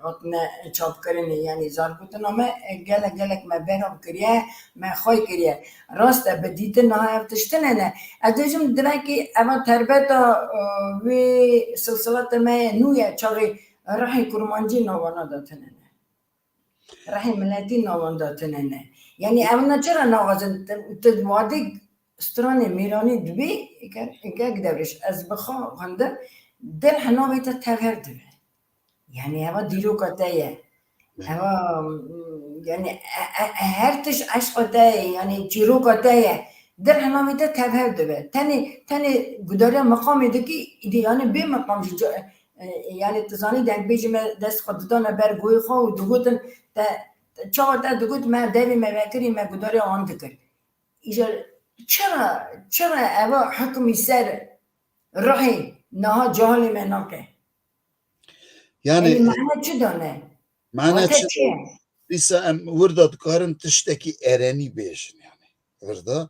hatine çapkirinê, yanî zargotina me, e, gelek, gelek me belav kiriye, me xwey kiriye. Rast e, bi dîtin niha ev tişt tune ne. Ez dibêjim, dilekî eva terbeta, e, wê silsilata me ye nû ye, çaxê rihê kurmancî navana de tune ne. Rihê miletî navanda tune ne. Yanî ew ne çira naxwazin, tu, tu wadê stranê mêranî dibê, gel, gel derviş, ez bi xwe xwendim, dil hinavê te tevher dibe. Yanî eva dîroka te ye. Eva, mm, yanî, e, e, e, her tişt eşqa te ye, yanî çîroka te ye. Dil hinavê te tevher dibe. Tenê, tenê gudariya meqamê dikî, îdî yanî bê meqam jî ca-, E, yanî tu zanî dengbêjî me dest xwe didane ber goyê xwe û digotin te, te çawa te digot me devê me vekirî me gudarê wan dikir. Îcar çira, çira eva hukmî ser ruhê niha cahilê me nake? Yanî, yanî mane çi dane? Mane çi? Dîsa em wir de dikarin tiştekî erenî bêjin yanî. Vir de.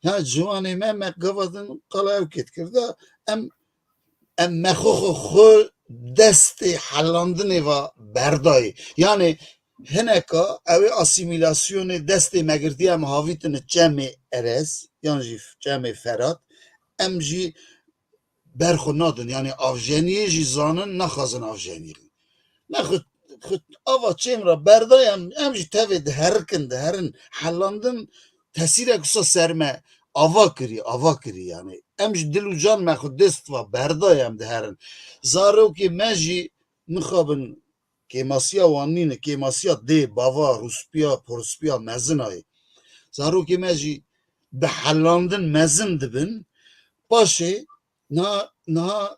Ya ciwanê me, me gava din qala ew kê dikir de, em, em me xwe, xwe, xwe destê helandinê ve berdayê. Yanî hineka ew ê asîmîlasyonê destê me girtiye, em havîtine çemê Erez, yan jî çemê Ferat, em jî ber xwe nadin. Yanî avjeniyê jî zanin, naxwazin avjeniyê. Me xwe, xwe ava çêm re berdayê, em, em jî tevê diherikin, diherin, helandin, tesîrek wisa ser me ava kirî, ava kirî yanî. Em jî dil û can me xwe dest va berdayê, em diherin. Zarokê me jî mixabin kêmasiya wan nîne, kêmasiya dê, bava, rûspiya, porspiya mezin ayê. Zarokê me jî bi helandin mezin dibin. Paşê niha, niha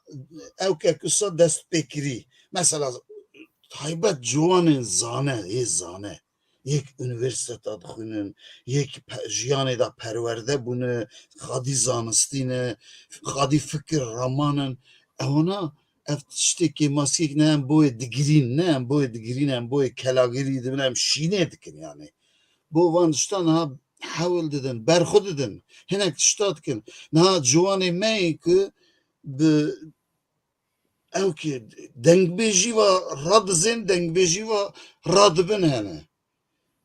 ew kek wisa dest pê kirî. Mesela taybet ciwanên zane, ê zane. Yek unîversîteta dixwînin, yek pe-, jiyanê de perwerde bûne, xadî zanistî ne, xadî fikir raman in. Ewana ev tiştê kêmasiyek ne, em boyê digirîn, ne, em boyê digirîn, em boyê kelagirî dibin, em şînê dikin yanî. Bo van tiştan niha hewl didin, berxwe didin, hinek tişta dikin. Niha ciwanê me yê ku bi ew ki dengbêjî ve radizên, dengbêjî ve radibin hene.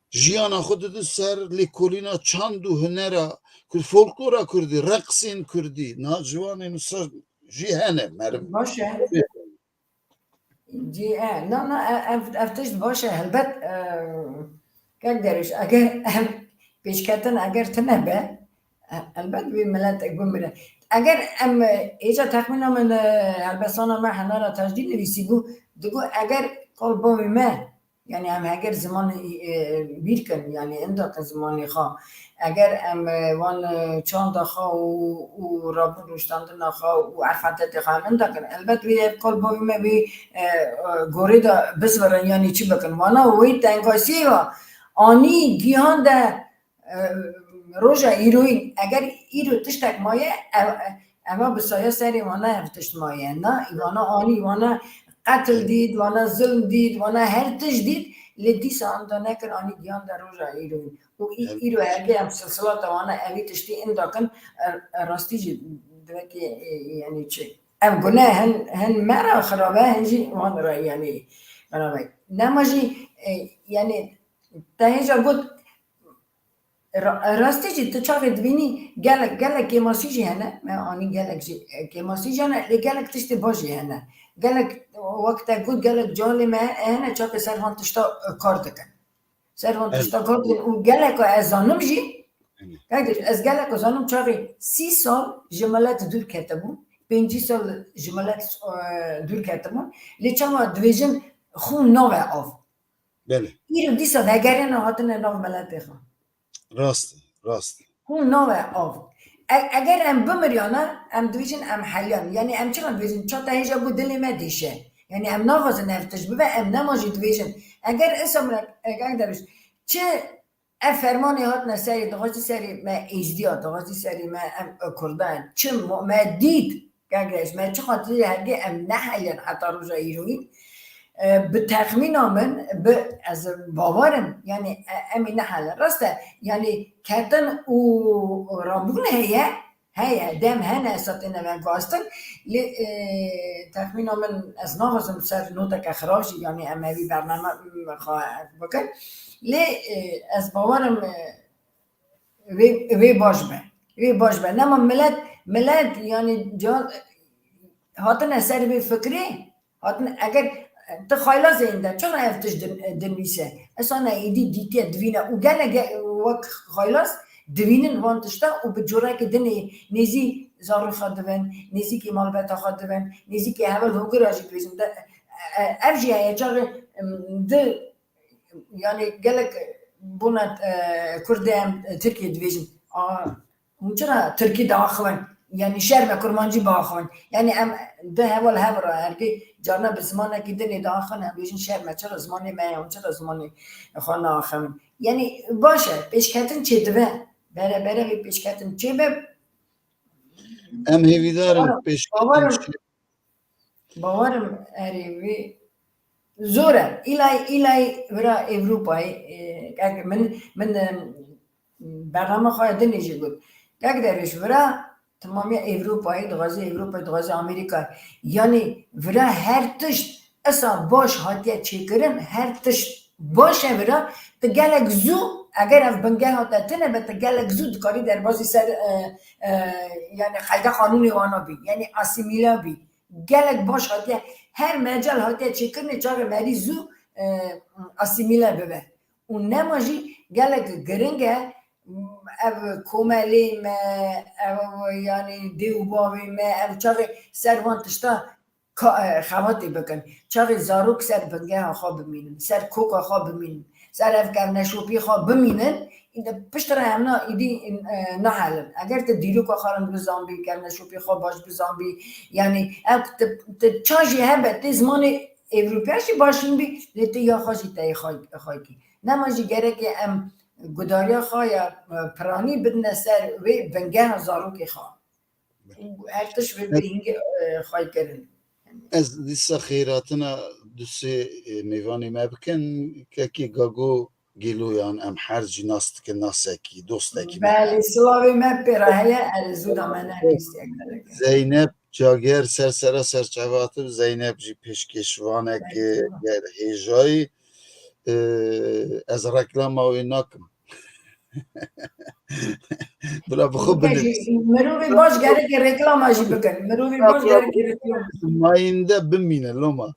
Jiyana xwe didin ser lêkolîna çand û hunera Kurd, folklora Kurdî, reqsên Kurdî. Niha ciwanên wisa jî hene, meriv. Baş e. Cî, e, na, na, e, ev, ev tişt baş e, helbet, e, kek derviş, eger ev pêşketin, eger tune be, e, helbet wê miletek bimire. Eger em, e, êca texmîna min, e, helbestana me Henara Tecdîd nivîsîbû, digot, eger qol bavê me, yanî em heger ziman, e, bîr kin, yanî indakin zimanê xwe, eger em, e, wan, e, çanda xwe û, û rabûn rûştandina xwe û erfetetê xwe em indakin, elbet wê ev qol bavê me wê, e, e, gorê de bizvirin, yanî çi bikin. Wana wê tengasiyê ve anî gihan de, e, roja îroyî, eger îro tiştek maye, ev, eva bi saya serê wana ev tişt maye. Na, î wana anî, wana qetil dît, wana zilm dît, wana her tişt dît, lê dîsa anda nekir anî gihan de roja îroyî. Û î-, îro hevdê em silsilata wana evî tiştî indakin, e, e, rastî jî divekî, e, yanî çi? Ev gune hin, hin me re xirabe, hin jî wan re yanî xirabe. Nema jî, e, yanî te hêja got, ra-, rastî jî tu çaxê dibînî gelek, gelek kêmasî jî hene, me anî gelek jî, e, kêmasî jî hene, lê gelek tiştê baş jî hene. Gelek wek te got, gelek calê me hene, çaxê ser van tişta, e, kar dikin. Ser van tişta kar dikin û geleka ez zanim jî, gelek ez geleka zanim çaxê sî sal ji milet dûr ketibûn, pêncî sal ji milet, e, dûr ketibûn. Lê çawa dibêjin xûn nave av. Belê. Îro dîsa vegerine hatine nav miletê xwe. Rast e, rast e. Hûn nave av. E-, eger em bimiriyana, em dibêjin em heyan. Yanî em çima dibêjin? Çata hêja ku dilê me dêşe. Yanî em naxwazin ev tişt bibe, em nema jî dibêjin. Eger insan, eger derviş, çi Ev fermanê hatine serê, dixwazî serê me êzdiya, dixwazî serê me em kurdan. Çim me dît, gel gel, me çi xatirî hergê em nehelin heta roja îroyîn. E, bi texmîna min, bi, ez bawerim, yani, e, em ê nehelin. Rast e, yani, ketin û rabûn heye, heye, dem hene, esa têne veguhastin. Lê, e, texmîna min, ez naxwazim ser noteke xirab jî, yani, em evî bername, m, xwe bikin. Lê, e, ez bawerim, e, wê, wê baş be. Wê baş be. Nema milet, milet, yani, can, hatine ser vê fikrê, hatin, eger, e, tu xaylasê de, çira ev tişt din-, dinivîse? Esana êdî dîtiye, divîne û gelek ge-, wek xaylas divînin van tişta û bi corekê dinê nêzî zaroxa divin, nêzîkî malbeta xwe divin, nêzîkî heval hogura jî dibêjin. De, e, e, ev jî heye çaxê, em, di, yani gelek bona, e, Kurdê em, e, Tirkiyê dibêjin. A, Hûn çira tirkî diaxivin? Yanî şerm e kurmancî biaxivin. Yanî em du heval hev re hergê carna bi zimanekî dinê diaxivin, em bêjin şerm e, çira zimanê me ye, hûn çira zimanê xwe naaxivin? Yanî baş e, pêşketin çêdibe. Bere bere vê pêşketin çêbe. Em hêvîdar in Bawerim, pêşketin bawerim, çê- bawerim erê wê zor e. Îlay, îlay vira Ewropayê, e, min, min, e, bernama xwe ya dinê jî got. Kek Derwêş vira temamiya Ewropayê dixwaze, Ewropayê dixwaze Amerîkayê. Yanî vira her tişt esa baş hatiye çêkirin, her tişt baş e vira. Tu gelek zû, eger ev bingeha te tune be, tu gelek zû dikarî derbasî ser, e, e, yani qeyde qanûnê wana bî, yani asîmîle bî. Gelek baş hatiye, her mecal hatiye çêkirinê çaxê merî zû, e, asîmîle bibe. Û nema jî gelek giring e, ev komelê me, ev, yanî dê û bavê me, ev çaxê ser van tişta ka-, e, xebatê bikin. Çaxê zarok ser bingeha xwe bimînin, ser koka xwe bimînin, ser ev kevneşopî xwe bimînin, îde piştre em na îdî, e, nahelin. Eger tu dîroka xwe rind bizanbî, kevneşopî xwe baş bizanbî, yanî ev tu, tu ça jî hebe, tê zimanê Ewropiya jî baş nîbî, lê tu ya xwe jî teyê xwe, xwe kî. Nema jî gerekê em gudariya xwe ya, e, piranî bidine ser wê bingeha zarokê xwe. Û her tişt vê bi hingê, e, xwe kirin. Ez dîsa xêratina du sê, e, mêvanê me bikin, kekê Gago Gêloyan, em her jî nas dikin, nasekî, dostekî me. Belê, silavê me pê re heye, erê zû da me nebîstiye gerek. Zeynep Cager ser sera ser çava tu, Zeynep jî pêşkêşvaneke ger hêjayî. E, ez reklama wê nakim. Bila bi xwe binivîse. Mirovê baş gereke reklama jî bikin. Mirovê baş gereke reklama. Mayînde bimîne loma.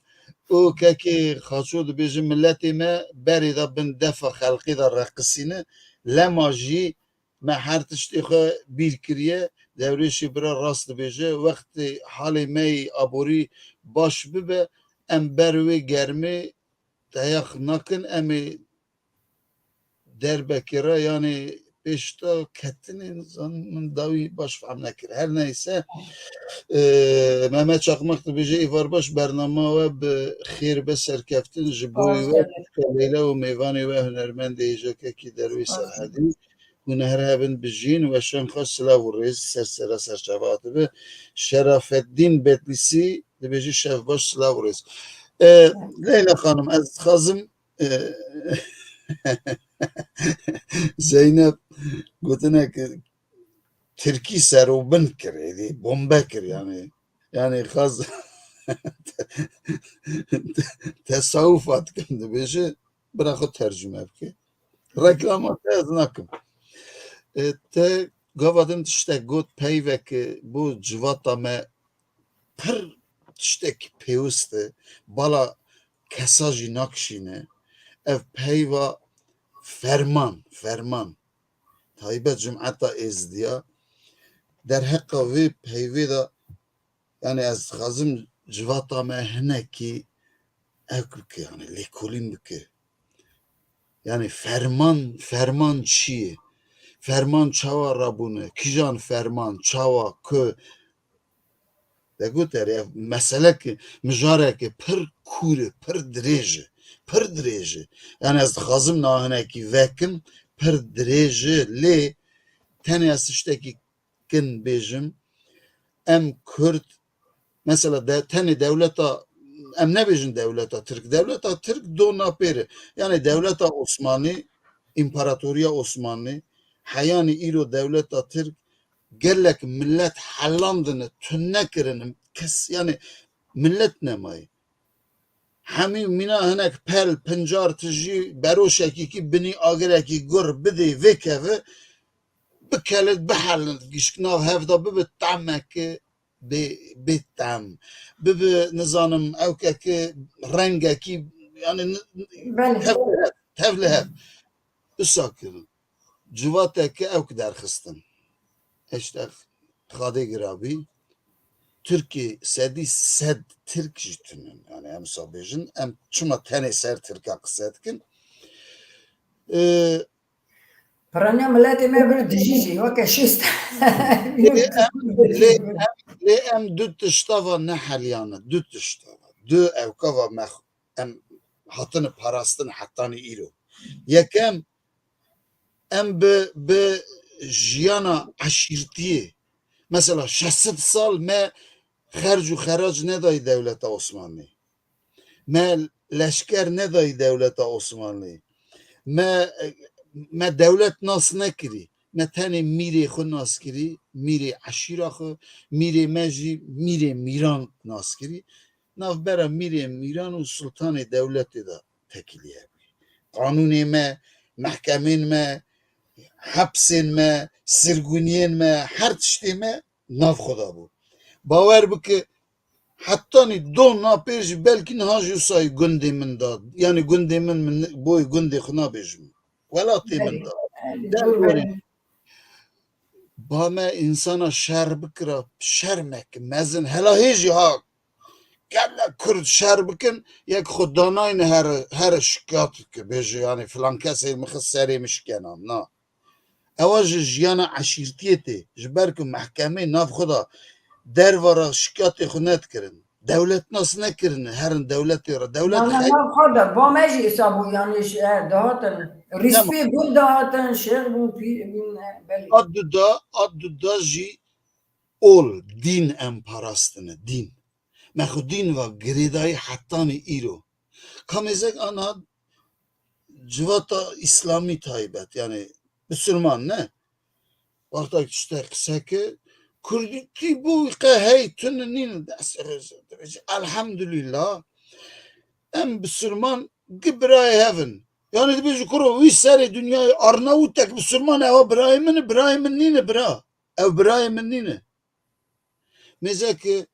Û kekê Xaço dibêje, miletê me berê de bin defa xelqê de reqisîne. Lema jî me her tiştê xwe bîr kiriye. Dewrêşê bira rast dibêje. Wextê halê me yî aborî baş bibe, em ber wê germê teyax nakin, em ê derbekê re, yanî pêşta ketinê, zan min dawî baş fehm nekir. Her neyse, e, Mehmet Çakmak dibêje, Îvar baş, bernama we bi xêr be, serkeftin ji bo we, Leyla û mêvanê we hunermendê hêja kekî Derwê Serhedî. Hûn her hebin bijîn, weşan xwe silav û rêz ser sera ser çava dibe. Şerafeddîn Betlîsî dibêje, şev baş, silav û rêz. E, Leyla Xanim, ez dixwazim, e, Zeynep gotinek tirkî serobin kir, êdî bombe kir, yani. Yani xaz tesawufa dikim dibêje, bira xwe tercüme bike. Reklama te ez nakim. E, te gava din tiştek got, peyvek bo civata me pir tiştek pêwist e. Bala kesa jî nakişîne. Ev peyva ferman, ferman. Taybet cumeta êzdiya. Derheqa vê peyvê de, yani ez dixwazim civata me hinekî ew bike, yani lêkolîn bike. Yani ferman, ferman çi ye? Ferman çawa rabûne? Kîjan ferman? Çawa? Ku? Te got, erê, ev meseleke, mijareke pir kûr e, pir dirêj e, pir dirêj e. Yani ez dixwazim niha hinekî vekim, pir dirêj e, lê tenê ez tiştekî kin bêjim, em Kurd, mesela de, tenê dewleta, em nebêjin dewleta Tirk, dewleta Tirk do napêre. Yani dewleta Osmanî, İmparatoriya Osmanî, heyanî îro dewleta Tirk gelek millet helandine, tune kirine, kes, yani millet nemayê. Hemî mîna hinek pel, pincar tijî, beroşekî kî binî agirekî gur bidê vêkeve, bikelit, bihelin, gişk nav hevda bibe temekî bê, bê tem. Bibe, nizanim, ewkekî rengekî, yani n-, n-, Belê. Tev li hev, tev li hev. Wisa kirin. Civateke ewk derxistin. Eştef Xadê Girabî, Tirkî sedî sed Tirk jî tune ne. Yani em wisa bêjin, em çima tenê ser Tirka qise dikin? Ee, Piraniya miletê me bir dijî jî, weke şîst. Lê em, lê em, lê em du tişta va neheliyane, du tişta va. Du ewka va me, em hatine parastin hetanî îro. Yekem, em bi, bi jiyana eşîrtiyê, mesela şeş sed sal me xerc û xerac nedayî dewleta Osmanlî. Me leşker nedayî dewleta Osmanlî. Me, me dewlet nas nekirî. Me tenê mîrê xwe nas kirî, mîrê eşîra xwe, mîrê me jî mîrê mîran nas kirî. Navbera mîrê mîran û sultanê dewletê de tekiliye bû. Qanûnê me, mehkemên me, hepsên me, sirgûniyên me, her tiştê me nav xwe de bû. Bawer bike, hetanî do napêr jî belkî niha jî wisa yê gundê min da. Yani gundê min, min boyê gundê xwe nabêjim. Welatê min da. Belê, belê. Derbarê ba me însana şer bikira, şermek mezin. Hela hê jî ha gelek Kurd şer bikin, yek xwe danayne here, here şikayet bike, bêje, yani, filan kesê min xist serê min şikenan. Na. Ewa ji jiyana eşîrtiyê tê. Ji ber ku mehkemê nav xwe de derva re şikayetê xwe nedikirin. Dewletnas nekirine, herin dewletê re. Dewlet Wana xey- nav xwe de, ba me jî îsa bû, yani, ji, e, dihatin. Rîspê gund dihatin, şêx bûn, pîr bûn, e, belê. A duda, a duda jî ol, dîn em parastine, dîn. Me xwe dîn va girêdayî hetanî îro. Kamêzek ana civata îslamî taybet, yani bisilman ne. Wexta tiştek qise ke, kurdîtî bû qe hey tune nîn, dest, elhamdülillah. Em bisilman gi birayê hev in. Yani dibêjî kuro wî serê dinyayê Arnawutek bisilman, ewa birayê min e, birayê min nîne bira. Ew birayê min nîne. Mêzeke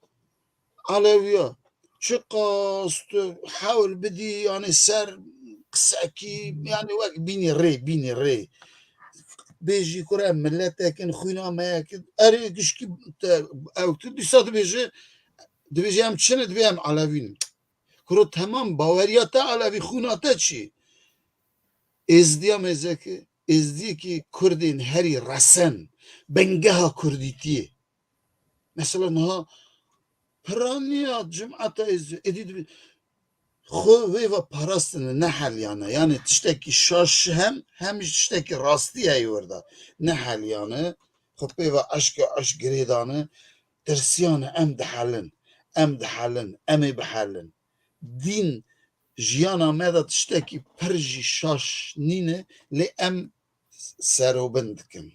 Elewiya çiqas tu hewl bidî, yani ser qisekî, yani wek bînî rê, bînî rê. Bêjî kure em miletek in, xwîna me yek in. Erê gişkî te ew tu dîsa dibêje, dibêje em çi ne, dibê em Elewî ne. Kuro temam, baweriya te Elewî, xwîna te çi? Êzdiya mêzeke, êzdiyekî Kurdên herî resen, bingeha Kurdîtiyê. Mesela niha piraniya cimata êzdiya, êdî dibê, xwe wê ve parastine, neheliyane. Yani tiştekî şaş hem, hem jî tiştekî rastî heye wir de. Neheliyane, xwe pê ve eşke eşk girêdane, tirsiyane em dihelin, em dihelin, em ê bihelin. Dîn jiyana me de tiştekî pir jî şaş nîne, lê em serobin dikin.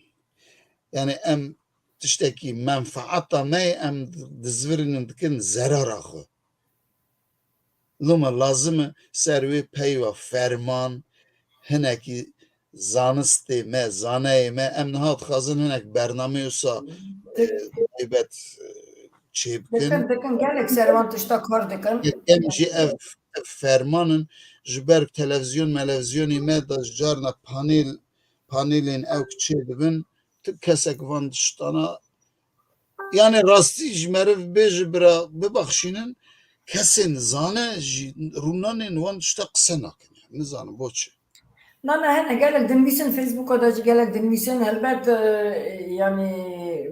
Yani em tiştekî menfaeta me ye, em dizvirînin dikin zerara xwe. Loma lazim e ser wê peyva ferman, hinekî zanistê me, zaneyê me, em niha dixwazin hinek bernameyê wisa, e, taybet, e, çêbikin. Dikin, dikin, gelek ser van tişta kar dikin. Yekem jî ev, ev ferman in, ji ber televizyon, melevizyon me de carna panel, panelên ewk çêdibin, tu kesek van tiştana, yani rastî ji meriv bêje bira bibaxşînin, kesên zane jî rûnanên wan tişta qise nakin. Yani nizanim boçi. Na, na, hene gelek dinivîsin, Facebooka de jî gelek dinivîsin. Helbet, e, yani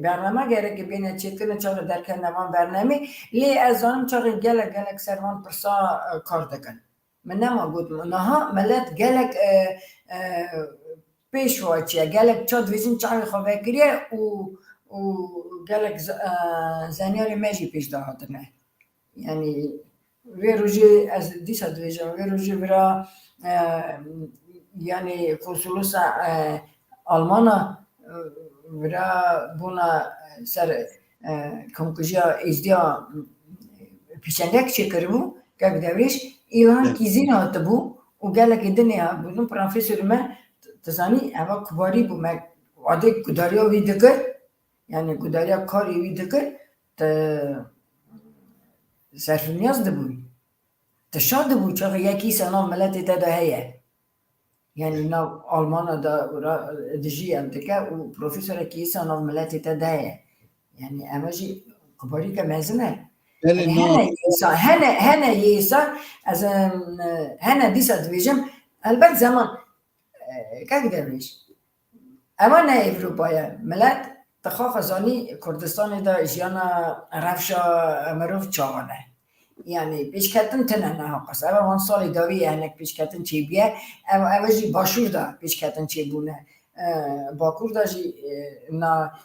bername gerek bêne çêkirin, çaxê derkevne van bernamê. Lê ez zanim çaxê gelek, gelek ser van pirsa, e, kar dikin. Min nema got, niha milet gelek, e, e, pêş ve çiye. Gelek ça dibêjin çavê xwe vekiriye û, û gelek z-, e, zenyarê me jî pêş de hatine. Yani vê rojê ez dîsa dibêjim, vê rojê vira, e, yani konsolosa, e, Almana, e, vira bona ser, e, komkujiya Êzdiya, e, pêşengek çêkiribû, kek Dewrêş, îlan Evet. kîzîn hatibû û gelekî dinê hatibûn. Profesorê me, tu zanî, eva kubarî bû, me wadê gudariya wî dikir, yani gudariya karê wî dikir, tu serfinyaz dibûyî. Tu şa dibû çaxê yekî îsa nav miletê te de heye. Yani nav Almana de ra-, dijî ev dike û profesorekî îsa nav miletê te de heye. Yani eva jî kubarîke mezin e. Belê, Yani na- hene yê îsa, hene, hene yê îsa, ez, em, hene dîsa dibêjim, elbet zeman, e, kek Dewrêş. Eva ne Ewropa ye. Milet dixwaxe zanî Kurdistanê de jiyana rewşa mirov çawa ne. Yani pêşketin tine ne haqas. Eva van salê dawî ye hinek pêşketin çêbûye. Ev, ev jî başûr de pêşketin çêbûne. E, Bakur de jî, e, na,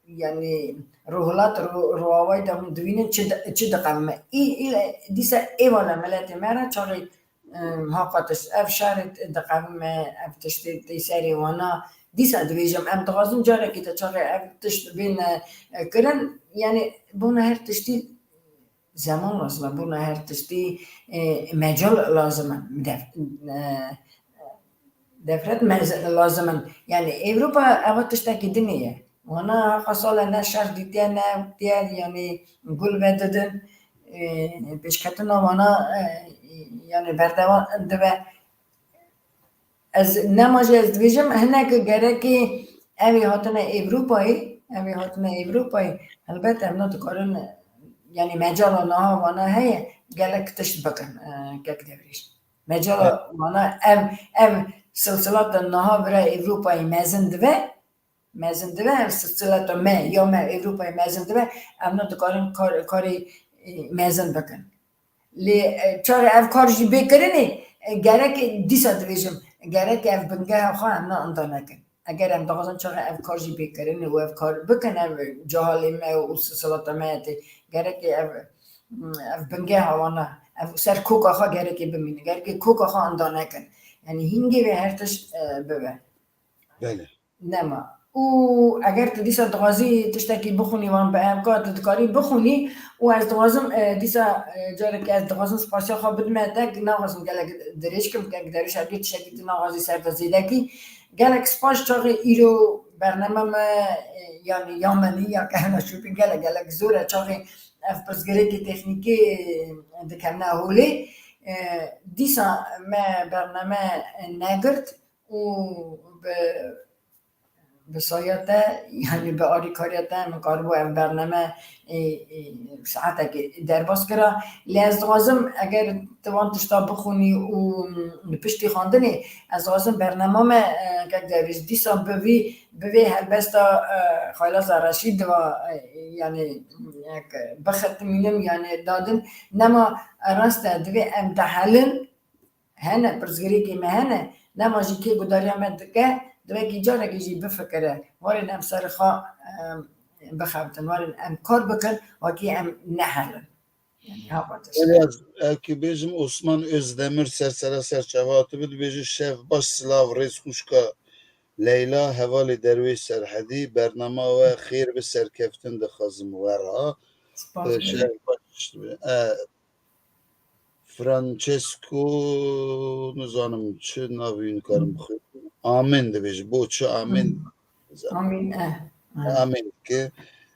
yani Rohilat, Ro-, Rojavayî de hûn divînin çi di-, çi diqevime. Î, î, dîsa êvane miletê me re çaxê Em, haqatiş, ev şerê diqevime, ev tiştê tê serê wana. Dîsa dibêjim, em dixwazin carekî de çaxê ev tişt bêne, e, kirin. Yani bona her tiştî zeman lazim e, bona her tiştî, e, mecal lazim e. Def-, e, Defret mez-, lazim in. Yani Ewropa eva tiştekî dinê ye. Wana heqa sal e ne şer dîtiye, ne ewtiye, yani gul vedidin. E, pêşketina wana, e, yani berdewam dibe. Ez nema jî ez dibêjim, hinek gerekê ev ê hatine Ewropayê, ev ê hatine Ewropayê, helbet em ne dikarin, yani mecala niha wana heye, gelek tişt bikin, e, kek Dewrêş. Mecala Evet. wana ev, ev silsila te niha vira Ewropayê mezin dibe, mezin dibe, ev silsila te me, ya me Ewropayê mezin dibe, em ne dikarin kar-, karê, e, mezin bikin. Lê, e, çaxê ev kar jî bê kirinê, e, gerek dîsa dibêjim, gerek ev bingeha xwe em ne inda nekin. Eger em dixwazin çaxê ev kar jî bê kirinê û ev kar bikin, ev cahalê me û silsilata me tê, gerekê ev, ev bingeha wana, ev ser koka xwe gerekê bimînin, gerekê koka xwe inda nekin. Yani hingê vê her tişt, e, bibe. Belê. Nema. Û eger tu dîsa dixwazî tiştekî bixwînî wan bi ev ka tu dikarî bixwînî û ez dixwazim, e, dîsa, e, careke ez dixwazim spasiya xwe bidime te, naxwazim gelek dirêj kim, kek Derwîş, ev tiştekî tu naxwazî ser te zêde kî. Gelek spas çaxê îro bername me, e, yani ya menî ya ke hena şûpî gelek gelek zor e, çaxê ev pirsgirêkê teknîkê, e, dikevne holê. E, dîsa me bername negirt û bi, bi saya te, yani bi alîkariya te min karibû ev bername, e, e, saetekê derbas kira. Lê ez dixwazim eger tu van tişta bixwînî û li piştî xwendinê, ez dixwazim bernama me, e, kek Derwîş dîsa bi vî, bi vê helbesta, e, Xaylaza Reşîd diva, e, yani, e, bixetimînim, yani dadin. Nema rast e, divê em dehelin, hene, pirsgirêkê me hene, nema jî kê gudariya me dike, divê kî carekê jî bifikire. Warên em serê xwe, em, bixebitin, warên em kar bikin, wekî em nehelin. Yani, ha, Belê, ez, ez kî bêjim, Osman Özdemir ser sera ser çava hatibû, dibêje, "Şev baş, silav, rêz xwişka Leyla, hevalê Derwêş Serhedî, bernama we xêr bi, serkeftin dixwazim we ra." Spas. Ee, şev baş, e, Francesco, nizanim çi navê wî nikarim bixwînim. Amin dibêje. Bo çi amin? Amin, eh. Amin ki.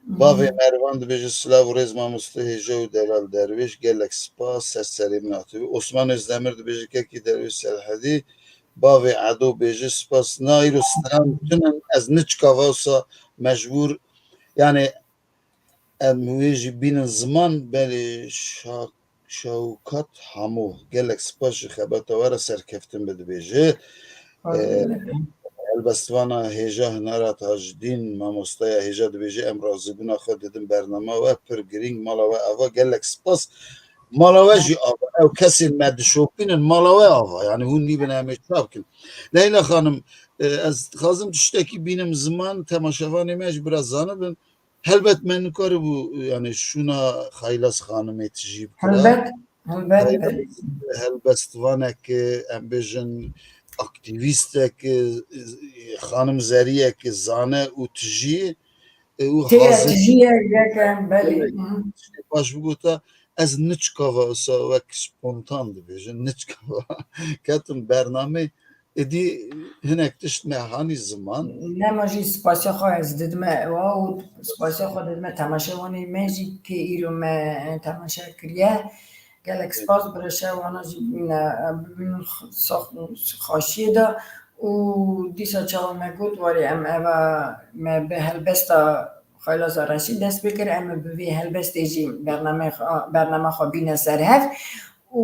Bavê Mervan dibêje, "Silav û rêz mamoste hêja û delal Derwêş, gelek spas, ser serê min hatibû." Osman Özdemir dibêje, "Kekî Derwêş Serhedî." Bavê Edo bêje, "Spas." Na îro stran tune, ez niçka vawsa mecbûr, yani, em wê jî bînin ziman, belê şa-, Şewkat Hamo, gelek spas ji xebata we re, serkeftin be dibêje. Ee, helbestvana hêja Hinara Tajdîn, mamosteya hêja dibêje, em razîbûna xwe didin bernama we, pir girîng, mala we ava, gelek spas. Mala we jî ava, ew kesên me dişopînin mala we ava. Yani hûn nîbin em ê çav kin. Leyla Xanim, e, ez dixwazim tiştekî bînim ziman, temaşevanê me jî biraz zanibin. Helbet me nikaribû, yani şûna Xaylaz Xanimê tijî bikira. Helbet, helbet, Xaylaz belê. Helbestvaneke, em bêjin aktîvîsteke, xanim zeriyeke zane û tijî, e, û Têya hazir. Tijî ye, yeke, belê. Belê. Hı hı. Baş bigota, ez niçikava wisa wek spontan dibêjin, niçikava ketim bernamê, êdî hinek tişt me hanî ziman. Nema jî spasiya xwe ez didime ewa û spasiya xwe didime temaşevanê me jî kê îro me temaşe kiriye. Gelek spas bira şev wana jî bibîne, bibînin sax û xweşiyê de û dîsa çawa me got warê em eva me bi helbesta Xaylaza Reşîd dest pê kir, em ê bi vê helbestê jî bername xwe, bername xwe bîne ser hev û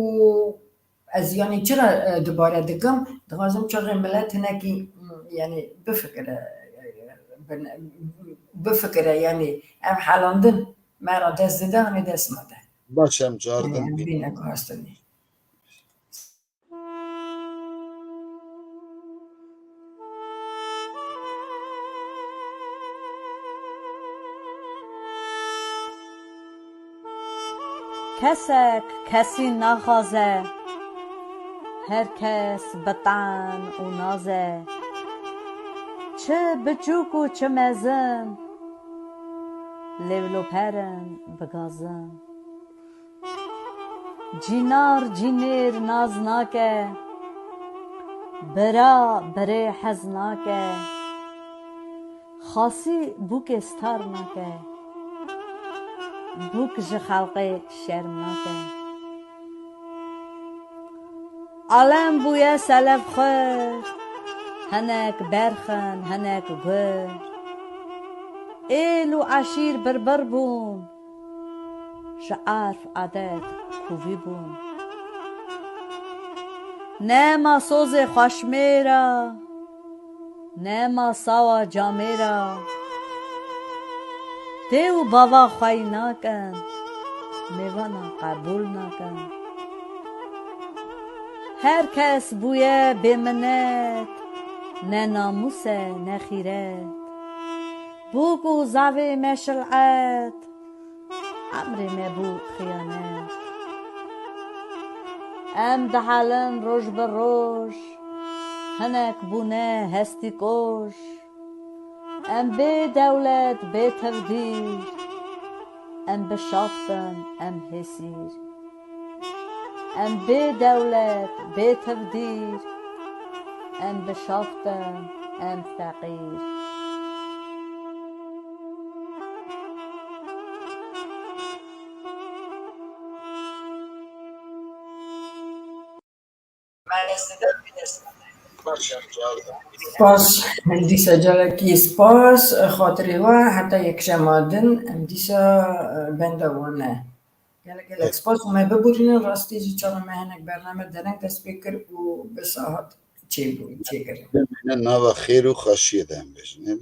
ez, yanî, çira, e, dubare dikim, dixwazim çaxê milet hinekî, m, yanî, bifikire, e, bin-, bifikire, yanî, ev helandin me re dest dide, hanê dest me de. Baş em cardin. Yanî, em bî. Bîne guhastinê. Kesek kesî naxaze, her kes bi ten û naze. Çi biçûk û çi mezin, lêvloper in bi gazin. Cînar cînêr naz nake, bira birê hez nake. Xasî bûkê star nake, bûk ji xelqê şerm nake. Alem bûye selef xwe, hinek berxin, hinek gur. Êl û eşîr birbir bûn, ji erf adet kûvî bûn. Nema sozê xweşmêra, nema sawa camêra. Dê û bava xwey nakin, mêvana qebûl nakin. Her kes bûye bêminet, ne namûs e, ne xîret. Bûk û zavê me şil'et, emrê me bû xiyanet. Em dihelin roj bi roj, hinek bûne hestî koş. Em bê dewlet, bê tevdîr, em bi şaft in, em hêsîr. Em bê dewlet, bê tevdîr, em bi şaft in, em feqîr. Spas, dîsa carekî spas, xatirê we heta yekşema din, em dîsa, e, benda wan e. Gelek gelek spas û me biborînin, rastî jî çawa me hinek bername dereng dest pê kir û bi sahat çêbû, çêkirin. Bimînin nava xêr û xweşiyê de em bêjin, ne?